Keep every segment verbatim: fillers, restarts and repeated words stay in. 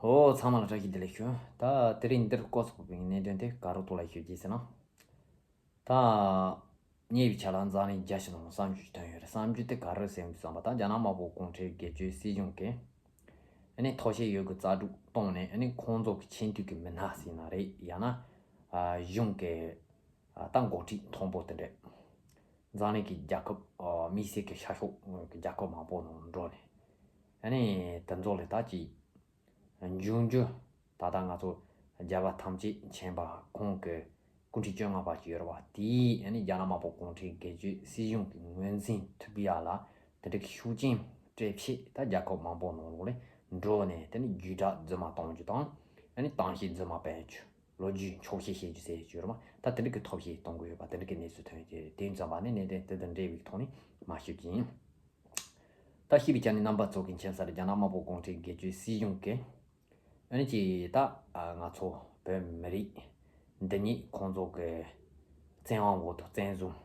ཨོ་ཚང་མ་ལ་བཀྲ་ཤིས་བདེ་ལེགས་ཞུ། ད་དེ་རིང་འདིར་བཀོད་ཚོགས་པའི་གནད་དོན་དེ་ག་རུ་གཏོང་ལ་ཞུ་རྒྱུ་ཟེར་ན། ད་ཉེ་བའི་ཆར་ལ་འཛམ་གླིང་རྒྱ་ཆེ་ནང་གསར་འགྱུར་ཞིག་ཐོན་ཡོད་རེད། གསར་འགྱུར་དེ་ག་རེ་ཟེར་བསམ་པ། ད་རྒྱ་ནག་དམར་པོ་གུང་ཁྲན་སྒེར་གཅོད་སྲིད་གཞུང་གིས་ཨ་ནི་ཐོ་ཤེ་ཡོད་དགུ་རྩ་དྲུག་བཏང་ནས། ཨ་ནི་ཁོང་ཚོ་གི་ཆེས་མཐོའི་གི་མི་སྣ་ཟེར་ན་རེད། ཡང་ན་ཨ་གཞུང་གི་ཨ་ད་འགོ་ཁྲིད་མཐོན་པོ་དེ་འདྲས། འཛམ་གླིང་གི་རྒྱལ་ཁབ་ཨ་དམིགས་བསལ་གྱི་ཤར་ཕྱོགས་ཀྱི་རྒྱལ་ཁབ་མང་པོ་ནང་འགྲོ་ནས། ཨ་ནི་དེ་ཚོ་ལ་ད་ཅིག་འབྱུང་འགྱུར། ད་ལྟ་ང་ཚོ་རྒྱལ་བ་ཐམས་ཅད་མཁྱེན་པ་ཁོང་གི་སྐུ་ཕྲེང་བཅོ་ལྔ་པ་ཅིག་ཡོད་རེད་བ། དེས་ཨ་ནི་རྒྱ་ནག་དམར་པོ་གུང་ཁྲན་སྒེར་གཅོད་སྲིད་གཞུང་གི་ངོས་འཛིན་ཐུབ་ཡ་ལ་དེ་འདྲ་གི་ཤུགས་རྐྱེན་སྤྲད་ཆེད། ད་རྒྱལ་ཁབ་མང་པོ་ནང་ལོགས་ལ་འགྲོ་ནས་དེ་ནི་རྒྱུགས་དྲག་རྫུན་མ་གཏོང་རྒྱུ་དང་། ཨ་ནི་གཏམ་བཤད་རྫུན་མ་སྤེལ་རྒྱུ། ལོ་རྒྱུས་འཁྱོག་བཤད་བྱེད་རྒྱུ་ཟེར་རྒྱུ་རེད་མ། ད་དེ་འདྲ་གི་ཐོ་བཤད་གཏོང་གི་ཡོད་པ། དེ་འདྲ་གི་གནས་ཚུལ་ཐོན་རྒྱུ་རེད། དེ་ཙམ་པ་ནི་གནད་དོན་དེ་དང་འབྲེལ་བའི་ཐོག་ནས་མར་ཞུ་རྒྱུ་ཡིན། ད་ཤེས་པའི་ཆ་ནས་རྣམ་པ་ཚོ་གི་མཁྱེན་གསལ་རེད། རྒྱ་ནག་དམར་པོ་གུང་ཁྲན་སྒེར་གཅོད་སྲིད་གཞུང་གིས་ཨ་ནི་ཅིག་ད་ང་ཚོ་བོད་མི་རིགས་འདི་ཉིད་ཁོང་ཚོ་གི་བཙན་དབང་འོག་ཏུ་བཙན་བཟུང་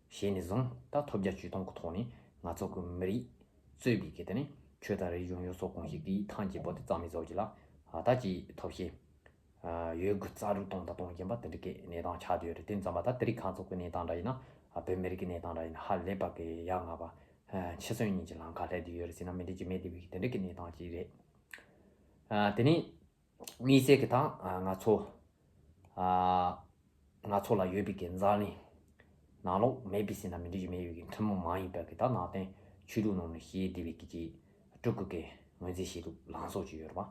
བྱས་ནས་བཟུང་། ད་ཐོབ་རྒྱ་ཇུས་སྟོང་གི་ཐོག་ནས་ང་ཚོ་གི་མི་རིགས་གཙོས་པའི་གི་དེ་ནི་ཆོས་དང་རིག་གཞུང་ཡུལ་སྲོལ་གོམས་གཤིས་ཀྱི་ཐང་རྒྱལ་པོ་དེ་རྩ་མེད་བཟོ་རྒྱུ་ལ་ད་ཅིག་ཐོ་བཤད་ཡོད་དགུ་རྩ་དྲུག་གཏོང་དང་གཏོང་བཞིན་པ་དེ་འདྲ་གི་གནས་སྟངས་ཆགས་བསྡད་ཡོད་རེད། དེ་ཙམ་པ་ད་དེ་རིང་ཁ་སང་གི་གནས་སྟངས་འདྲ་ཡིན་ན། བོད་མི་རིགས་ཀྱི་གནས་སྟངས་འདྲ་ཡིན་ན་ཧ་ལས་པ་གི་ཡ་ང་བ་འཆི་གསོན་གཉིས་ཀྱི་ལམ་ཁ་སླེབས་བསྡད་ཡོད་རེད་ཟེར་ན་མི་འགྲིག་རྒྱུ་མེད། དེ་བས་དེ་འདྲ་གི་གནས་སྟངས་ཅིག་རེད། དེ་ནི་དམིགས་བསལ་གྱི་ད་ང་ཚོ་ང་ཚོ་ལ་ཡོད་པའི་གི་འཛམ་གླིང་ནང་ལོགས་མེད་པའི་ཟེར་ན་མི་འགྲིག་རྒྱུ་མེད་པའི་གི་ཐུན་མོང་མ་ཡིན་པའི་གི་ད་ནང་བསྟན་ཆོས་ལུགས་ནང་ནས་བཤད་བསྡད་པའི་གི་ཅིག་སྤྲུལ་སྐུ་གི་ངོས་འཛིན་བྱེད་ལུགས་ལངས་ཕྱོགས་ཅིག་ཡོད་རེད་པ།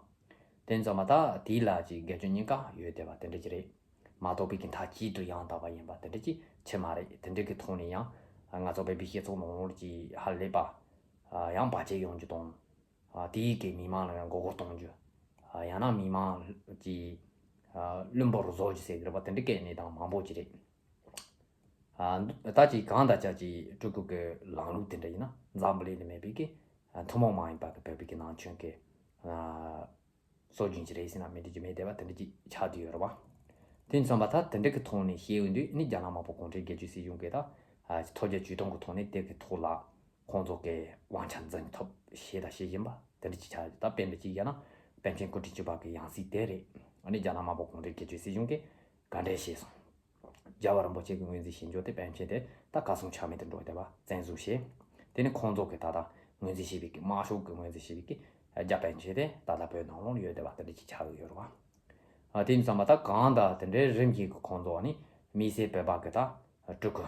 དེ་ཙམ་པ་ད་དེའི་ལ་ཅིག་སྒེར་གཅོད་གཉིས་ཀ་ཡོད་བསྡད་པ་དེ་འདྲ་ཅིག་རེད། མ་གཏོགས་པའི་གི་མཐའ་གཅིག་ཏུ་ཡང་དག་པ་ཡིན་པ་དེ་འདྲ་ཅིག་ཆེ་མ་རེད། དེ་འདྲ་གི་ཐོག་ནས་ཡང་ང་ཚོ་བོད་པའི་སྤྱི་ཚོགས་ནང་ལོགས་ཀྱི་ཧ་ལས་པ་ཡང་བར་ཆད་ཡོང་རྒྱུ་དང་། དེའི་གི་མི་མང་ལ་ཡང་མགོ་སྐོར་གཏོང་རྒྱུ། ཡང་ན་མི་མང་གི་བླུན་པོར་བཟོ་རྒྱུ་ཟེར་གི་རེད་པ། དེ་འདྲ་གི་གནས་སྟངས་མང་པོ་ཅིག་རེད། ད་ཅིག་གང་ལྟར་ཅག་ཅིག་སྤྲུལ་སྐུ་གི་ལམ་ལུགས་དེ་འདྲ་ཡིན་ན་འཛམ་བུ་གླིང་ལ་མེད་པའི་གི་ཐུན་མོང་མ་ཡིན་པ་གི་བོད་པའི་གི་ནང་ཆོས་ཀྱི་སྲོལ་རྒྱུན་ཅིག་རེད་ཟེར་ན་མི་འགྲིག་རྒྱུ་མེད་བསྡད་པ་དེ་འདྲ་ཅིག་ཆགས་བསྡད་ཡོད་རེད་པ། དེ་ཙམ་པ་ད་དེ་འདྲ་གི་ཐོག་ནས་བཤད་ཡོང་དུས་ནི་རྒྱ་ནག་དམར་པོ་གུང་ཁྲན་སྒེར་གཅོད་སྲིད་གཞུང་གིས་ད་ཐོབ་རྒྱ་ཇུས་སྟོང་གི་ཐོག་ནས་དེ་གི་ཐོག་ལ་ཁོང་ཚོ་གི་དབང་ཆ་འཛིན་ཐབས་བྱས་དང་བྱེད་བཞིན་པ་དེ་འདྲ་ཅིག་ཆགས་ཡོད། ད་དཔེར་ན་ཅིག་བཞག་ན་པཎ་ཆེན་སྐུ་ཕྲེང་བཅུ་པ་གི་ཡང་སྲིད་དེ་རེད། ཨ་ནི་རྒྱ་ནག་དམར་པོ་གུང་ཁྲན་སྒེར་གཅོད་སྲིད་གཞུང་གིས་ག་འདྲས་བྱས་སོང་། རྒྱལ་བ་རིན་པོ་ཆེ་གི་ངོས་འཛིན་བྱེད་འཇོག་དེ་པཎ་ཆེན་དེ་ད་གར་སོང་ཆ་མེད་དུ་འགྲོ་བསྡད་པ་བཙན་བཟུང་བྱས། དེ་ནི་ཁོང་ཚོ་གི་ད་ལྟ་ངོས་འཛིན་བྱེད་པའི་གི་དམར་ཤོག་གི་ངོས་འཛིན་བྱེད་པའི་གི་རྒྱ་པཎ་ཆེན་དེ་ད་ལྟ་བོད་ནང་ལོགས་ཡོད་བསྡད་པ་དེ་འདྲ་ཅིག་ཆགས་ཀྱི་ཡོད་རེད་པ། ཨ་དེ་ཙམ་པ་ད་གང་ལྟར་དེ་འདྲའི་རིམ་བཞིན་གི་ཁོང་ཚོ་ནི་དམིགས་བསལ་བོད་པ་གི་ད་སྤྲུལ་སྐུ་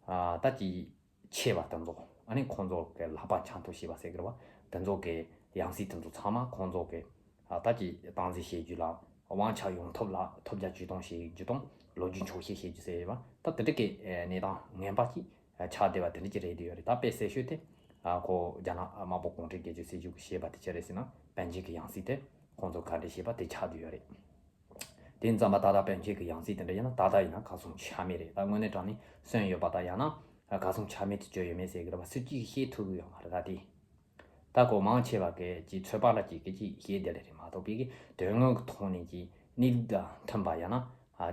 ཨ་ད་ཅིག་ཆེ་བ་དེ་ཚོ། ཨ་ནི་ཁོང་ཚོ་གི་ལག་པ་འཆང་ཐུབ་ཤེས་པ་ཟེར་གི་རེད་པ། དེ་ཚོ་གི་ཡང་སྲིད་དེ་ཚོ་ཚང་མ་ཁོང་ཚོ་གི་ཨ་ད་ཅིག་སྟངས་འཛིན་བྱེད་རྒྱུ་ལ་དབང་ཆ་ཡོང་ཐབས་ལ་ཐོབ་རྒྱ་ཇུས་སྟོང་བྱེད་རྒྱུ་དང་ལོ་རྒྱུས་འཁྱོག་བཤད་བྱེད་རྒྱུ་ཟེར་བ་ད་དེ་འདྲ་གི་གནས་སྟངས་ངན་པ་ཅིག་ཆགས་བསྡད་པ་དེ་འདྲ་ཅིག་རེད་བསྡད་ཡོད་རེད། ད་དཔེ་གསལ་ཤོས་དེ་ཨ་ཁོ་རྒྱ་ནག་དམར་པོ་གུང་ཁྲན་སྒེར་གཅོད་སྲིད་གཞུང་གིས་བྱས་པ་དེ་ཅི་རེད་ཟེར་ན་པཎ་ཆེན་གི་ཡང་སྲིད་དེ་ཁོང་ཚོ་ག་འདྲ་བྱས་པ་དེ་ཆགས་བསྡད་ཡོད་རེད། དེ་ཙམ་པ་ད་ལྟ་པཎ་ཆེན་གྱི་ཡང་སྲིད་དེ་འདྲ་ཡིན་ན་ད་ལྟ་ཡིན་ན་གར་སོང་ཆ་མེད་རེད། ད་དངོས་གནས་དྲང་གནས་སོན་ཡོད་པ་དང་ཡང་ན་གར་སོང་ཆ་མེད་དུ་བཅོས་ཡོད་མེད་ཟེར་གི་རེད་པ། སུ་གཅིག་གིས་བཤད་ཐུབ་གི་ཡོད་མ་རེད། ད་དེ་ད་གོ་མང་ཆེ་བ་གི་ཅིག་ཚོད་དཔག་འདྲ་ཅིག་གི་ཅིག་བཤད་བསྡད་ལེ་རེད་མ་གཏོགས་པའི་གི་དོན་དངོས་ཀྱི་ཐོག་ནས་ཀྱི་གནས་ལུགས་དང་མཐུན་པ་ཡང་ན་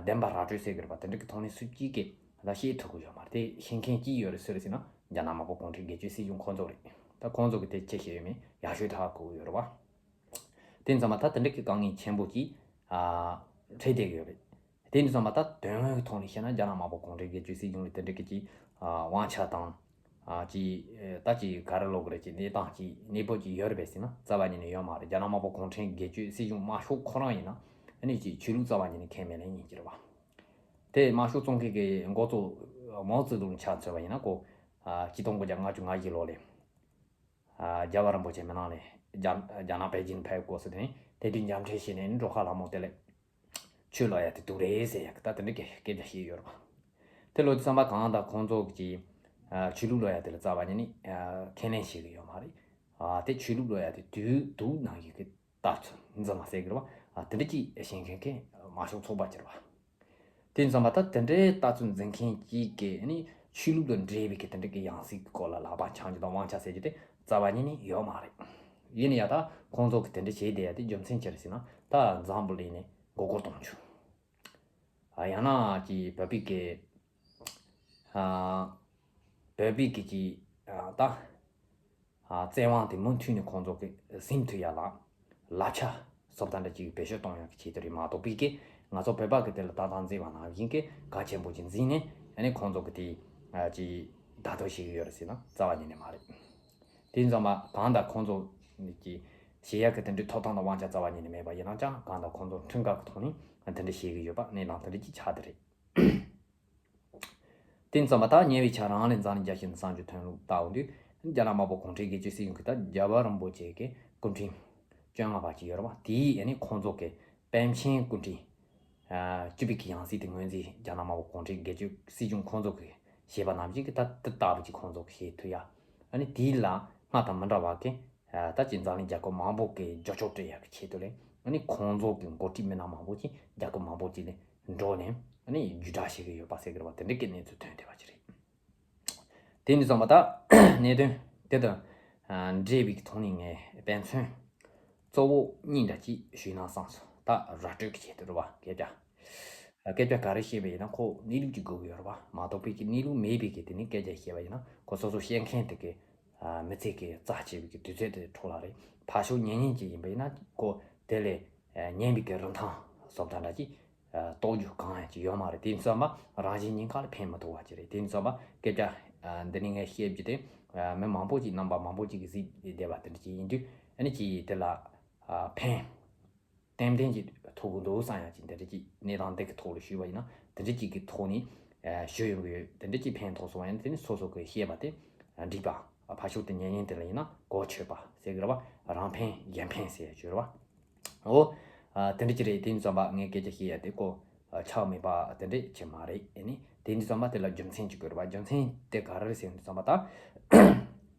བདེན་པ་ར་སྤྲོད་ཟེར་གི་རེད་པ། དེ་འདྲ་གི་ཐོག་ནས་སུ་གཅིག་གིས་ད་བཤད་ཐུབ་གི་ཡོད་མ་རེད། དེ་ཤེས་མཁན་གཅིག་ཡོད་རེད། སུ་རེད་ཟེར་ན་རྒྱ་ནག་དམར་པོ་གུང་ཁྲན་སྒེར་གཅོད་སྲིད་གཞུང་ཁོང་ཚོ་རེད། ད་ཁོང་ཚོ་གི་དེ་ཅི་བཤད་ཡོད་མེད་ཡག་ཤོས་ཧ་གོ་གི་ཡོད་རེད་པ། དེ་ཙམ་པ་ད་དེ་འདྲ་གི་དཀའ་ངལ་ཆེན་པོ་ཅིག་ཨ་འཕྲད་བསྡད་ཀྱི་ཡོད་རེད། དེ་ཙམ་པ་ད་དོན་དངོས་ཀྱི་ཐོག་ནས་བཤད་ན་རྒྱ་ནག་དམར་པོ་གུང་ཁྲན་སྒེར་གཅོད་སྲིད་གཞུང་ལ་དེ་འདྲ་གི་ཅིག་ཨ་དབང་ཆ་དང་ཨ་ཅིག་ཨེ་ད་ཅིག་ག་རེ་ལབ་དགོས་རེད། ཅིག་གནས་སྟངས་ཅིག་གནས་བབ་ཅིག་ཡོད་རེད་པས་ཟེར་ན་རྩ་བ་ཉིད་ནས་ཡོད་མ་རེད། རྒྱ་ནག་དམར་པོ་གུང་ཁྲན་སྒེར་གཅོད་སྲིད་གཞུང་དམར་ཤོག་ཁོ་རང་ཡིན་ན་ཨ་ནི་ཅིག་ཆོས་ལུགས་རྩ་བ་ཉིད་ནས་ཁས་མེད་ལབ་མཁན་ཅིག་རེད་པ། དེ་དམར་ཤོག་བཙོང་མཁན་གྱི་འགོ་གཙོ་མའོ་ཙེ་ཏུང་ཆ་མཚོན་པ་ཡིན་ན་ཁོ་ཨ་ཆིག་སྟོང་དགུ་བརྒྱ་ལྔ་བཅུ་ང་བཞི་ལོ་ལ་ཨ་རྒྱལ་བ་རིན་པོ་ཆེ་མི་ནང་ལ་རྒྱ་རྒྱ་ནག་པེ་ཅིན་ཕེབས་སྐབས་སུ་དེ་ནས་དེ་དུས་འཇམ་འཕྲད་བྱས་ནས་འགྲོ་ཁ་ལ་མོ་དེ་ལས་ཆོས་ལབ་ཡ་དེ་སྡུག་རེད་ཟེར་ཡ་གི་ད་དེ་འདྲ་གི་སྐད་ཆ་བཤད་ཡོད་རེད་པ། དེ་ལོ་དུས་ཙམ་པ་གང་དང་ཁོང་ཚོ་གི་ཨ་ཆོས་ལུགས་ལབ་ཡ་དེ་ལ་རྩ་བ་ཉིད་ནས་ཨ་ཁས་ལེན་བྱེད་གི་ཡོད་མ་རེད། ཨ་དེ་ཆོས་ལུགས་ལབ་ཡ་དེ་དུས་དུས་ནང་བཞིན་གི་ལྟ་ཚུལ་འཛིན་པ་ཟེར་གི་རེད་པ། ཨ་དེ་འདྲ་ཅིག་བྱེད་མཁན་གྱི་དམར་ཤོག་ཚོགས་པ་ཅིག་རེད་པ། དེ་ཙམ་པ་ད་དེ་འདྲའི་ལྟ་ཚུལ་འཛིན་མཁན་གཅིག་གིས་ནི་ཆོས་ལུགས་དང་འབྲེལ་བའི་གི་དེ་འདྲ་གི་ཡང་སྲིད་ཀྱི་སྐོར་ལ་ལག་པ་འཆང་རྒྱུ་དང་དབང་ཆ་ཟེར་རྒྱུ་དེ་རྩ་བ་ཉིད་ནས་ཡོད་མ་རེད། ཡིན་ན་ཡང་ད་ཁོང་ཚོ་གི་དེ་འདྲ་བྱས་བསྡད་ཡ་དེ་རྒྱུ་མཚན་ཅི་རེད་ཟེར་ན་ད་འཛམ་བུ་གླིང་ནས་མགོ་སྐོར་གཏོང་རྒྱུ། ཨ་ཡང་ན་ཅིག་བོད་པའི་གི་ཨ་བོད་པའི་གི་ཅིག་ཨ་ད་ཨ་བཙན་དབང་དེ་མུ་མཐུད་ནས་ཁོང་ཚོ་གི་ཟིན་ཐུབ་ཡ་ལ་ལག་ཆ་ བཟོ་ལྟ་འདྲ་ཅིག་བེད་སྤྱོད་གཏོང་ཡག་གི་ཆེད་དུ་རེད་མ་གཏོགས་པའི་གི་ང་ཚོ་བོད་པ་གི་དེ་ལ་ད་ལྟ་མཛེས་པ་ནང་བཞིན་གི་གལ་ཆེན་པོ་ཅིག་འཛིན་ནས་ཨ་ནི་ཁོང་ཚོ་གི་དེ་ཅིག་བརྡ་སྤྲོད་བྱེད་ཀྱི་ཡོད་རེད་ཟེར་ན་རྩ་བ་ཉིད་ནས་མ་རེད། དེ་ཙམ་པ་གང་ལྟར་ཁོང་ཚོ་གི་བྱེད་ཡག་གི་དེ་འདྲའི་ཐོབ་ཐང་དང་དབང་ཆ་རྩ་བ་ཉིད་ནས་མེད་པ་ཡིན་ན་ཀྱང་གང་ལྟར་ཁོང་ཚོ་ཁྲིམས་འགལ་གི་ཐོག་ནས་དེ་འདྲ་བྱེད་ཀྱི་ཡོད་པ་གནས་སྟངས་དེ་འདྲ་ཅིག་ཆགས་བསྡད་རེད། དེ་ཙམ་པ་ད་ཉེ་བའི་ཆར་རང་ལས་འཛམ་གླིང་རྒྱལ་སྤྱི་ནས་གསར་འགྱུར་ཐོན་ལུགས་ལྟ་བུ་འདུག་རྒྱ་ནག་དམར་པོ་གུང་ཁྲན་སྒེར་གཅོད་སྲིད་གཞུང་གིས་ད་རྒྱལ་བ་རིན་པོ་ཆེ་གི་སྐུ་ཕྲེང་བཅོ་ལྔ་པ་ཅིག་ཡོད་རེད་བ། དེའི་ཨ་ནི་ཁོང་ཚོ་གི་པཎ་ཆེན་སྐུ་ཕྲེང་བཅུ་པའི་གི་ཡང་སྲིད་དེ་ངོས་འཛིན་རྒྱ་ནག་དམར་པོ་གུང་ཁྲན་སྒེར་གཅོད་སྲིད་གཞུང་ཁོང་ཚོ་གིས་བྱས་པ་ནང་བཞིན་གི་ད་དེ་ལྟ་བུ་ཅིག་ཁོང་ཚོ་གིས་བྱེད་ཐུབ་ཡ། ཨ་ནི་དེའི་ལ་སྔར་དང་མི་འདྲ་བ་གི་ད་ཅི་འཛམ་གླིང་རྒྱལ་ཁབ་མང་པོ་གི་རྒྱབ་སྐྱོར་སྤྲད་ཡག་གི་ཆེད་དུ་ལས་ཨ་ནི་ཁོང་ཚོ་གི་འགོ་ཁྲིད་མི་སྣ་མང་པོ་ཅིག་རྒྱལ་ཁབ་མང་པོ་ཅིག་ལས་འགྲོ་ནས་ཨ་ནི་བརྒྱུད་བསྒྲགས་བྱེད་ཀྱི་ཡོད་པ་ཟེར་གི་རེད་བ། དེ་འདྲའི་གི་གནས་ཚུལ་ཐོན་བསྡད་པ་ཅིག་རེད། དེ་ནས་བཟུང་བ་ད་གནད་དོན་དེ་དང་འབྲེལ་བའི་ཐོག་ནས་ངས་དཔེ་མཚོན་གཙོ་བོ་གཉིས་འདྲ་ཅིག་ཞུས་ན་བསམ་སོང་། ད་ར་སྤྲོད་ཀྱི་ཆེད་དུ་རེད་བ། སྐད་ཆ་སྐད་ཆ་ག་རེ་བཤད་པ་ཡིན་ན་ཁོ་གནས་ལུགས་ཀྱི་དགོས་ཀྱི་ཡོད་རེད་བ། མ་གཏོགས་པའི་གི་གནས་ལུགས་མེད་པའི་གི་དེ་ནས་སྐད་ཆ་བཤད་པ་ཡིན་ན་ཁོ་སོ་སོ་བཤད་མཁན་དེ་གི་མི་ཚེ་གི་རྩ་ཆེ་བའི་གི་དུས་ཚོད་དེ་འཕྲོ་བརླག་རེད། ཕར་ཕྱོགས་ཉན་ཉན་ཅིག་ཡིན་པ་ཡིན་ན་ཁོ་དེ་ལས་ཉན་པའི་གི་རིན་ཐང་བཟོ་ལྟ་འདྲ་ཅིག་རྟོགས་རྒྱུ་གང་ཡང་ཅིག་ཡོད་མ་རེད། དེ་ཙམ་པ་རང་བཞིན་ཉེན་ཁ་ལ་ཕན་མི་ཐོགས་པ་ཅིག་རེད། དེ་ཙམ་པ་སྐད་ཆ་འདི་ནས་ངས་བཤད་རྒྱུ་དེ་མི་མང་པོ་ཅིག་རྣམ་པ་མང་པོ་ཅིག་གིས་གཟིགས་བསྡད་པ་དེ་འདྲ་ཅིག་ཡིན་དུས་ཨ་ནི་ཅིག་དེ་ལ་ཕན། ཏན་ཏན་གྱི་ཐོག་གི་འདུག་བསམ་ཡག་ཅིག་འདི་འདྲ་ཅིག་གནས་སྟངས་འདི་གི་ཐོག་ལ་ཞུས་པ་ཡིན་ན་འདི་འདྲ་ཅིག་གི་ཐོག་ནས་ཞུ་ཡོང་གི་ཡོད། འདི་འདྲ་ཅིག་ཕན་ཐོགས་སོང་བ་ཡིན་ན་དེ་ནི་སོ་སོ་གི་བཤད་པ་དེ་འགྲིག་པ། ཕར་ཕྱོགས་དེ་ཉན་ཉན་དེ་ལ་ཡིན་ན་གོ་ཆོད་པ་ཟེར་གི་རེད་བ། རང་ཕན་གཞན་ཕན་ཟེར་ཡག་ཅིག་རེད་བ། འོ། དེ་འདྲ་ཅིག་རེད། དེ་ཙམ་པ་ངས་སྐད་ཆ་བཤད་ཡག་དེ་གོ་ཆག་མེད་པ་དེ་འདྲ་ཅིག་མ་རེད། ཨེ་ནི་དེ་འདྲ་ཙམ་པ་དེ་ལ་རྒྱུ་མཚན་ཅིག་དགོས་རེད་བ། རྒྱུ་མཚན་དེ་ག་རེ་རེད་ཟེར་འདི་ཙམ་པ་ད་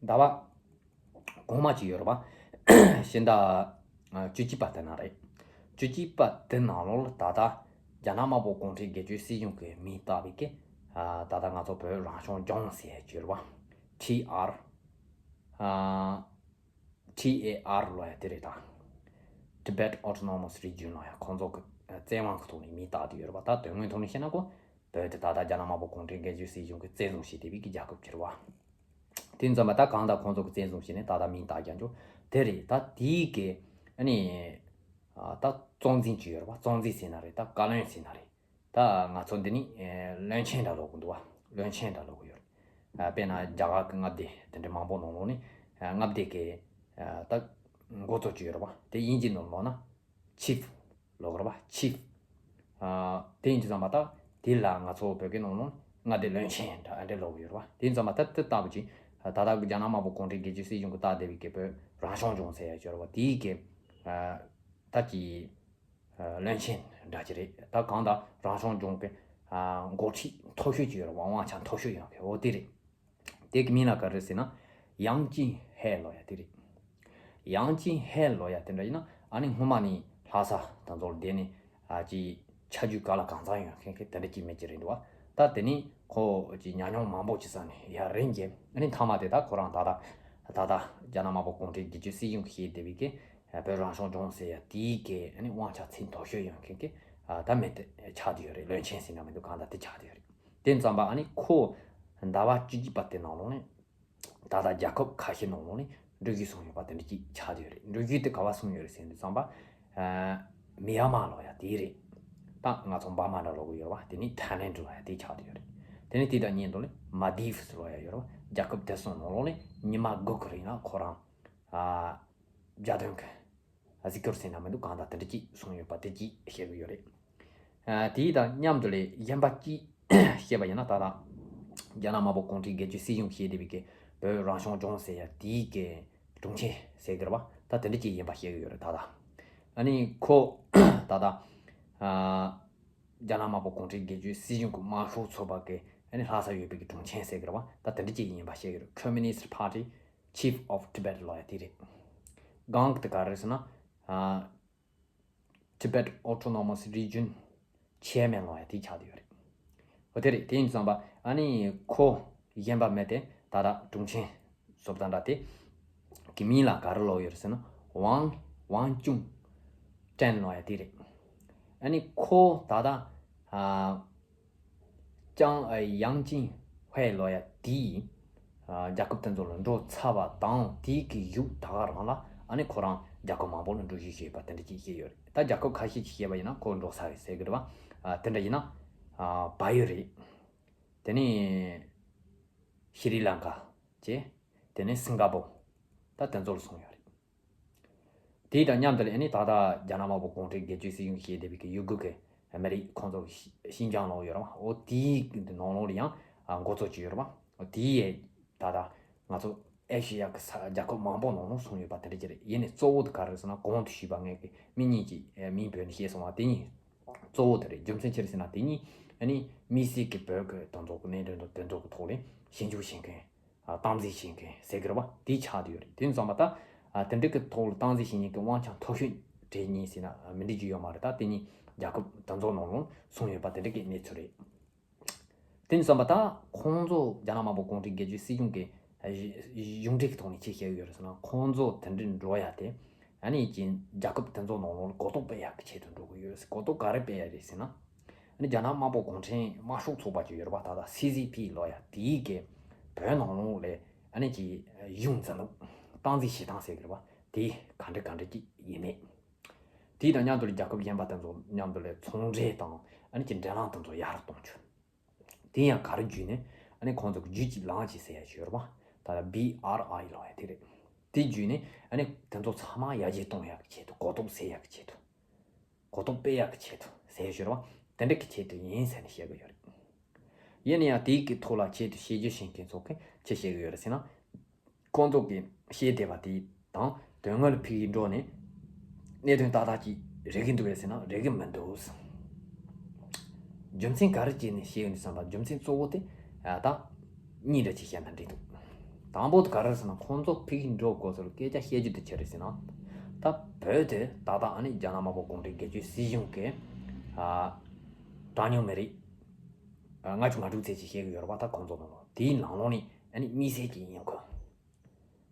ཟླ་བ་གོང་མ་ཅིག་ཡོད་རེད་པ། ཕྱི་ཟླ་བཅུ་གཅིག་པ་དེ་ནང་རེད། བཅུ་གཅིག་པ་དེ་ནང་ལོགས་ལ་ད་ལྟ་རྒྱ་ནག་དམར་པོ་གུང་ཁྲན་སྒེར་གཅོད་སྲིད་གཞུང་གི་མིང་བཏགས་པའི་གི་ད་ལྟ་ང་ཚོ་བོད་རང་སྐྱོང་ལྗོངས་ཟེར་ཡག་ཅིག་ཡོད་རེད་པ། ཊི་ཨར། ཊི་ཨེ་ཨར་ལབ་ཡག་དེ་རེད་ད། Tibet Autonomous Region ལབ་ཡག་ཁོང་ཚོ་གི་བཙན་དབང་གི་ཐོག་ནས་མིང་བཏགས་བསྡད་ཡོད་རེད་པ། ད་དོན་དངོས་ཐོག་ནས་བཤད་ན་ཁོ་བོད་དེ་ད་ལྟ་རྒྱ་ནག་དམར་པོ་གུང་ཁྲན་སྒེར་གཅོད་སྲིད་གཞུང་གིས་བཙན་བཟུང་བྱས་བསྡད་པའི་གི་རྒྱལ་ཁབ་ཅིག་རེད་བ། དེ་ཙམ་པ་ད་གང་ལྟར་ཁོང་ཚོ་གིས་བཙན་བཟུང་བྱས་ནས་ད་ལྟ་མིང་བཏགས་རྒྱག་རྒྱུ་དེ་རེད། ད་དེའི་གི་ཨ་ནི་ད་གཙོ་འཛིན་ཅིག་ཡོད་རེད་བ། གཙོ་འཛིན་ཟེར་ན་རེད། ད་བཀའ་བློན་ཟེར་ན་རེད། ད་ང་ཚོ་འདི་ནི་བློན་ཆེན་འདྲ་ལབ་གི་འདུག་བ། བློན་ཆེན་འདྲ་ལབ་གི་ཡོད་རེད། དཔེར་ན་རྒྱ་གར་གི་མངའ་སྡེ་དེ་འདྲའི་མང་པོ་ནང་ལོགས་ནས་མངའ་སྡེ་གི་ད་འགོ་གཙོ་ཅིག་ཡོད་རེད་བ། དེ་དབྱིན་ཇི་ནང་ལོགས་ན་ཆིབ་ལབ་གི་རེད་བ། ཆིབ། དེ་ཡིན་དུས་ཙམ་པ་ད་དེ་ལ་ང་ཚོ་བོད་སྐད་ནང་ལོགས་མངའ་སྡེ་བློན་ཆེན་འདྲ་ཨ་འདྲ་ལབ་གི་ཡོད་རེད་བ། དེ་ཡིན་དུས་ཙམ་པ་ད་དེ་ལྟ་བུ་ཅིག་ད་ལྟ་རྒྱ་ནག་དམར་པོ་གུང་ཁྲན་སྒེར་གཅོད་སྲིད་གཞུང་གིས་བཏགས་བསྡད་པའི་གི་བོད་རང་སྐྱོང་ལྗོངས་ཟེར་ཡག་ཅིག་ཡོད་རེད་བ། དེའི་གི་ད་ཀྱི་བློན་ཆེན་འདྲ་ཅིག་རེད། ད་གང་ལྟར་རང་སྐྱོང་ལྗོངས་ཀྱི་འགོ་ཁྲིད་མཐོ་ཤོས་ཅིག་ཡོད་རེད་བ། དབང་ཆ་མཐོ་ཤོས་ཡོད་མཁན་འོ་དེ་རེད། དེ་གི་མིང་ལ་ག་རེ་ཟེར་ན་ཡང་ཅིན་ཧེ་ལབ་ཡག་དེ་རེད། ཡང་ཅིན་ཧེ་ལབ་ཡག་དེ་འདྲ་ཡིན་ན་ཨ་ནི་སྔོན་མ་ནས་ལྷ་ས་དང་ཚོར་བསྡད་ནས་ཨ་ཅི་ཆ་རྒྱུས་ག་ལ་གང་འཚམ་ཡོད་མཁན་གི་དེ་འདྲ་ཅིག་མི་ཅིག་རེད་འདུག་བ། ད་དེ་ནས་ཁོ་ཅི་ཉམས་མྱོང་མང་པོ་ཅིག་བསགས་ནས་ཡར་རིམ་གྱིས་ཨ་ནི་མཐའ་མ་དེ་ད་ཁོ་རང་ད་ལྟ་ད་ལྟ་རྒྱ་ནག་དམར་པོ་གུང་ཁྲན་སྒེར་གཅོད་སྲིད་གཞུང་གིས་བཤད་བསྡད་པའི་གི་བོད་རང་སྐྱོང་ལྗོངས་ཟེར་ཡག་དེའི་གི་ཨ་ནི་དབང་ཆ་ཚད་མཐོ་ཤོས་ཡོད་མཁན་གི་ད་མི་དེ་ཆགས་བསྡད་ཡོད་རེད། བློན་ཆེན་ཟེར་ན་མི་འདུག་གང་ལྟར་དེ་ཆགས་བསྡད་ཡོད་རེད། དེ་ཙམ་པ་ཨ་ནི་ཁོ་ཟླ་བ་བཅུ་གཅིག་པ་དེ་ནང་ལོགས་ནས་ད་ལྟ་རྒྱལ་ཁབ་ཁ་ཤས་ནང་ལོགས་ནས་འགྲུལ་བཞུད་སོང་ཡོད་པ་དེ་འདྲ་ཅིག་ཆགས་བསྡད་ཡོད་རེད། འགྲུལ་བཞུད་དེ་ག་པར་སོང་ཡོད་རེད་ཟེར་དུས་ཙམ་པ་མི་ཡ་མ་ལབ་ཡག་དེ་རེད། ད་ང་ཚོ་འབར་མ་འདྲ་ལབ་གི་ཡོད་རེད་བ། དེ་ནས་ཐའི་ལེན་ཌི་ལབ་ཡག་དེ་ཆགས་བསྡད་ཡོད་རེད། དེ་ནས་དེ་དང་མཉམ་དུ་ནས་མལ་དིབ་སི་ལབ་ཡག་ཡོད་རེད་བ། རྒྱལ་ཁབ་དེ་ཚོ་ནང་ལོགས་ནས་ཉི་མ་དགུ་གི་རིང་ལ་ཁོ་རང་ཨ་བརྒྱ་དོན་གི་གཟིགས་སྐོར་ཟེར་ན་མི་འདུག་གང་ལྟར་དེ་འདྲ་ཅིག་སོང་ཡོད་པ་དེ་ཅིག་བཤད་གི་ཡོད་རེད། ཨ་དེ་དང་མཉམ་དུ་ལས་གཞན་པ་ཅིག་བཤད་པ་ཡིན་ན་ད་ལྟ་རྒྱ་ནག་དམར་པོ་གུང་ཁྲན་སྒེར་གཅོད་སྲིད་གཞུང་བཤད་བསྡད་པའི་གི་བོད་རང་སྐྱོང་ལྗོངས་ཟེར་ཡག་དེའི་གི་དྲུང་ཆེ་ཟེར་གི་རེད་བ། ད་དེ་འདྲ་ཅིག་གཞན་པ་བཤད་གི་ཡོད་རེད་ད་ལྟ། ཨ་ནི་ཁོ་ད་ལྟ་ཨ་རྒྱ་ནག་དམར་པོ་གུང་ཁྲན་སྒེར་གཅོད་སྲིད་གཞུང་གི་དམར་ཤོག་ཚོགས་པ་གི་ཨ་ནི་ལྷ་ས་ཡོད་པའི་གི་དྲུང་ཆེ་ཟེར་གི་རེད་བ། ད་དེ་འདྲ་ཅིག་གཞན་པ་བཤད་གི་རེད། Communist Party Chief of Tibet ལབ་ཡག་དེ་རེད། སྒང་གི་དེ་ག་རེ་ཟེར་ན་ཨ་Tibet Autonomous Region Chairman ལབ་ཡག་དེ་ཆགས་བསྡད་ཡོད་རེད། འོ་དེ་རེད། དེ་ཡིན་དུས་ཙམ་པ་ཨ་ནི་ཁོ་གཞན་པ་མེད་དེ་ད་ལྟ་དྲུང་ཆེ་བཟོ་ལྟ་འདྲ་དེ་གི་མིང་ལ་ག་རེ་ལབ་ཡོད་རེད་ཟེར་ན་ཝང་ཝང་ཅུང་ཀྲན་ལབ་ཡག་དེ་རེད། ཨ་ནི་ཁོ་ད་ལྟ་ཨ། ཅང་ཡང་ཅིན་ཧུའེ་ལབ་ཡག་དེས་རྒྱལ་ཁབ་དེ་ཚོ་ལ་འགྲོ་ཚར་བ་དང་དེའི་གི་གཞུག་ད་ག་རང་ལ་ཨ་ནི་ཁོ་རང་ རྒྱལ་ཁབ་མང་པོ་ལ་འགྲོ་བཞིན་བྱས་པ་དེ་འདྲ་ཅིག་བཤད་ཡོད་རེད། ད་རྒྱལ་ཁབ་ཁ་ཤས་ཅིག་བཤད་པ་ཡིན་ན་ཁོ་འགྲོ་ས་རེད་ཟེར་གི་རེད་བ། ཨ་དེ་འདྲ་ཡིན་ན་ཨ་བལ་ཡུལ་རེད། དེ་ནས་ཤི་རི་ལང་ཀ་བཅས། དེ་ནས་སིང་ག་པོ། ད་དེ་ཚོ་ལ་སོང་ཡོད་རེད། དེ་དང་མཉམ་དུ་ལ་ཨ་ནི་ད་ལྟ་རྒྱ་ནག་དམར་པོ་གུང་ཁྲན་སྒེར་གཅོད་སྲིད་གཞུང་ཞེས་བསྡད་པའི་གི་ཡུ་གུར་གི་མི་རིགས་ཁོང་ཚོ་ཤི་ཤིན་ཅང་ལོག་ཡོད་རེད་བ། འོ་དེའི་ནང་ལོགས་ལ་ཡང་ཨ་འགོ་གཙོ་བྱས་ཡོད་རེད་བ། འོ་དེ་ཡས་ད་ལྟ་ང་ཚོ་ཨེ་ཤེ་ཡ་གི་ས་རྒྱལ་ཁབ་མང་པོ་ནང་ལོགས་སོང་ཡོད་པ་དེ་འདྲ་ཅིག་རེད། ཡིན་ནའི་གཙོ་བོ་དེ་ག་རེ་རེད་ཟེར་ན་གོང་དུ་ཞུས་པ་ངས་གི་མི་གཉིས་ཀྱི་ཨ་མིང་བོས་ནས་བཤད་སོང་བ་དེ་གཉིས་གཙོ་བོ་དེ་རེད། རྒྱུ་མཚན་ཅི་རེད་ཟེར་ན་དེ་གཉིས་ཨ་ནི་དམིགས་བསལ་གྱི་བོད་ཀྱི་དོན་ཐོག་གི་གནད་དོན་དང་དོན་ཐོག་གི་ཐོག་ལ་ཞིབ་འཇུག་བྱེད་མཁན། ཨ་སྟངས་འཛིན་བྱེད་མཁན་ཟེར་གི་རེད་བ། དེ་ཆགས་བསྡད་ཡོད་རེད། དེ་ཙམ་པ་ད་ཨ་དེ་འདྲ་གི་ཐོག་ལ་སྟངས་འཛིན་བྱེད་མཁན་གྱི་དབང་ཆ་མཐོ་ཤོས་སྤྲད་མཁན་ཟེར་ན་ཨ་མི་འགྲིག་རྒྱུ་ཡོད་མ་རེད། ད་དེ་གཉིས་རྒྱལ་ཁབ་དེ་ཚོ་ནང་ལོགས་སོང་ཡོད་པ་དེ་འདྲ་གི་གནས་ཚུལ་རེད། དེ་ཙམ་པ་ད་ཁོང་ཚོ་རྒྱ་ནག་དམར་པོ་གུང་ཁྲན་སྒེར་གཅོད་སྲིད་གཞུང་གི་ཨ་གཞུང་འབྲེལ་གྱི་ཐོག་ནས་ཅི་བཤད་གི་ཡོད་རེད་ཟེར་ན། ཁོང་ཚོ་དེ་འདྲ་འགྲོ་ཡ་དེ་ཨ་ནི་ཅིག་རྒྱལ་ཁབ་དེ་ཚོ་ནང་ལོགས་ལ་གོ་རྟོགས་སྤེལ་ཡག་གི་ཆེད་དུ་འགྲོ་གི་ཡོད། གོ་རྟོགས་ག་རེ་སྤེལ་ཡ་རེད་ཟེར་ན། ཨ་ནི་རྒྱ་ནག་དམར་པོ་གུང་ཁྲན་དམར་ཤོག་ཚོགས་པ་ཅིག་ཡོད་རེད་པ། ད་ལྟ་སི་སི་པི་ལབ་ཡ་དེའི་གི་བོད་ནང་ལོགས་ལ་ཨ་ནི་ཅིག་གཞུང་འཛིན་ལུགས་སྟངས་འཛིན་བྱེད་སྟངས་ཟེར་གི་རེད་པ། དེ་ག་འདྲ་ག་འདྲ་ཅིག་ཡིན་མེད། དེ་དང་མཉམ་དུ་ལ་རྒྱལ་ཁབ་གཞན་པ་དེ་ཚོ་མཉམ་དུ་ལ་ཚོང་འབྲེལ་དང་ཨ་ནི་ཅིག་འབྲེལ་ལམ་དེ་ཚོ་ཡག་རུ་གཏོང་རྒྱུ། དེ་ཡང་ག་རེ་བརྒྱུད་ནས་ཨ་ནི་ཁོང་ཚོ་གི་རྒྱུད་གཅིག་ལམ་གཅིག་ཟེར་ཡ་ཞིག་ཡོད་རེད་པ། ད་ལྟ་བི་ཨར་ཨའི་ལབ་ཡ་དེ་རེད། དེ་བརྒྱུད་ནས་ཨ་ནི་དེ་ཚོ་ཚང་མ་ཡར་རྒྱས་གཏོང་ཡག་གི་ཆེད་དུ། གོ་རྟོགས་སད་ཡག་གི་ཆེད་དུ། གོ་རྟོགས་སྤེལ་ཡག་གི་ཆེད་དུ་ཟེར་ཞོར་བ་དེ་འདྲ་གི་ཆེད་དུ་ཡིན་ཟེར་ནས་བཤད་གི་ཡོད་རེད། ཡིན་ན་ཡང་དེའི་གི་ཐོག་ལ་ཆེད་དུ་བཤད་རྒྱུ་བྱེད་མཁན་ཚོ་གིས་ཅི་བཤད་གི་ཡོད་རེད་ཟེར་ན། ཁོང་ཚོ་གིས་བཤད་བསྡད་པ་དེ་དང་དོན་དངོས་ལ་ཕེབས་ཀྱི་འགྲོ་ནས་གནད་དོན་ཏག་ཏག་ཅིག་རེག་གི་འདུག་རེད་ཟེར་ན་རེག་གི་མི་འདུག། རྒྱུ་མཚན་ག་རེ་བྱས་ནས་བཤད་ཡོད་འདུག་བསམ་པ། རྒྱུ་མཚན་གཙོ་བོ་དེ་ཨ་ད་གཉིས་རེ་ཅིག་བཤད་ན་འགྲིག་འདུག། དང་པོ་དེ་ག་རེ་ཟེར་ན། ཁོང་ཚོ་ཕེབས་ཀྱི་འགྲོ་དགོས་ཚུལ་སྐད་ཆ་བཤད་རྒྱུ་དེ་ཅི་རེད་ཟེར་ན། ད་བོད་དེ་ཏག་ཏག་ཨ་ནི་རྒྱ་ནག་དམར་པོ་གུང་ཁྲན་སྒེར་གཅོད་སྲིད་གཞུང་གི་ཨ་གྲངས་ཉུང་མི་རིགས་ཨ་ལྔ་བཅུ་ང་དྲུག་ཙམ་ཅིག་བཤད་གི་ཡོད་རེད་པ། ད་ཁོང་ཚོ་ནང་ལོགས་དེའི་ནང་ལོགས་ནས་ཨ་ནི་དམིགས་བསལ་གྱི་ཡིན་ཁོ།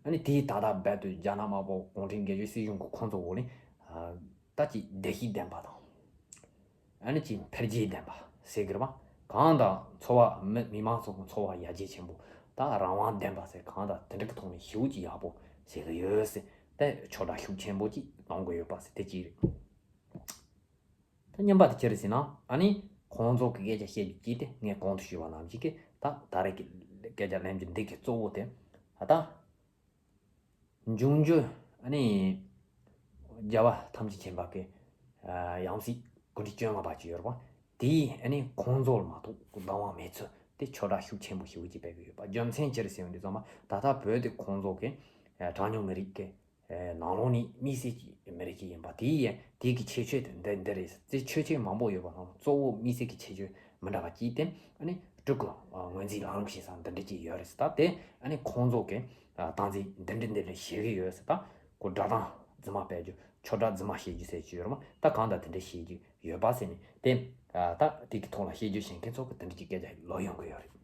ཨ་ནི་དེའི་ཏག་ཏག་རྦད་དེ་རྒྱ་ནག་དམར་པོ་གུང་ཁྲན་སྒེར་གཅོད་སྲིད་གཞུང་གི་ཁོང་ཚོ་འོག་ནས་ཨ་ད་ཅིག་བདེ་སྐྱིད་ལྡན་པ་དང་། ཨ་ནི་ཅིག་འཕེལ་རྒྱས་ལྡན་པ་ཟེར་གི་རེད་པ། གང་དང་འཚོ་བ་མི་མི་མང་ཚོ་གི་འཚོ་བ་ཡར་རྒྱས་ཆེན་པོ། ད་རང་དབང་ལྡན་པ་ཟེར། གང་དང་དེ་འདྲ་གི་ཐོག་ནས་ཞེ་པོ་ཅིག་ཡག་པོ་བྱེད་གི་ཡོད་ཟེར། དེ་ཕྱོགས་བསྒྲགས་ཤུགས་ཆེན་པོ་ཅིག་གཏོང་གི་ཡོད་པ་ཟེར་དེ་གཅིག་རེད། ད་གཉིས་པ་དེ་ཅི་རེད་ཟེར་ན། ཨ་ནི་ཁོང་ཚོ་གི་སྐད་ཆ་བཤད་རྒྱུ་གཅིག་དེ་ངས་གོང་དུ་ཞུས་པ་ནང་བཞིན་གི་ད་ད་རེས་ཀྱི་སྐད་ཆ་གླེང་རྒྱུ་འདི་གི་གཙོ་བོ་དེ་ད་ལྟ་འབྱུང་འགྱུར་ཨ་ནི་རྒྱལ་བ་ཐམས་ཅད་མཁྱེན་པ་གི་ཨ་ཡང་སྲིད་སྐུ་ཕྲེང་བཅོ་ལྔ་པ་ཅིག་ཡོད་རེད་པ། དེས་ཨ་ནི་ཁོང་ཚོ་ལ་མ་གཏོགས་བདག་དབང་མེད་ཚུལ་དེ་ཕྱོགས་བསྒྲགས་ཤུགས་ཆེན་པོ་ཞེ་པོ་ཅིག་སྤེལ་གི་ཡོད་པ། རྒྱུ་མཚན་ཅི་རེད་ཟེར་བ་འདི་ཚང་མ་ད་ལྟ་བོད་དེ་ཁོང་ཚོ་གི་ཨ་གྲངས་ཉུང་མི་རིགས་ཀྱི་ཨ་ནང་ལོགས་ནས་དམིགས་བསལ་གྱི་མི་རིགས་ཅིག་ཡིན་པ། དེ་ཡིན་དེ་གི་ཁྱད་ཆོས་དེ་འདི་འདི་རེད། དེ་ཆོས་ཆོས་མང་པོ་ཡོད་པ་ནང་གཙོ་བོ་དམིགས་བསལ་གྱི་ཁྱད་ཆོས་མི་འདྲ་བ་གཅིག་དེ་ཨ་ནི་སྤྲུལ་སྐུ་ངོས་འཛིན་ལམ་ལུགས་ཤིག་སང་འདི་འདྲ་ཅིག་ཡོད་རེད་ཟེར། ད་དེ་ཨ་ནི་ཁོང་ཚོ་གི་ཨ་སྟངས་འཛིན་འདི་འདྲ་འདི་འདྲ་བྱེད་གི་ཡོད་ཟེར། ད་ཁོ་བསྒྲགས་གཏམ་རྫུན་མ་སྤེལ་རྒྱུ། ཕྱོགས་བསྒྲགས་རྫུན་མ་བྱེད་རྒྱུ་ཟེར་རྒྱུ་ཡོད་རེད་མ། ད་གང་ལྟར་དེ་འདྲ་བྱེད་རྒྱུ་ཡོད་པ་ཟེར་ནས་དེ་ཨ་ད་དེ་གི་ཐོག་ལ་བཤད་རྒྱུ་བྱེད་མཁན་ཚོ་གི་དེ་འདྲ་ཅིག་སྐད་ཆ་ལོག་ཡོང་གི་ཡོད་རེད།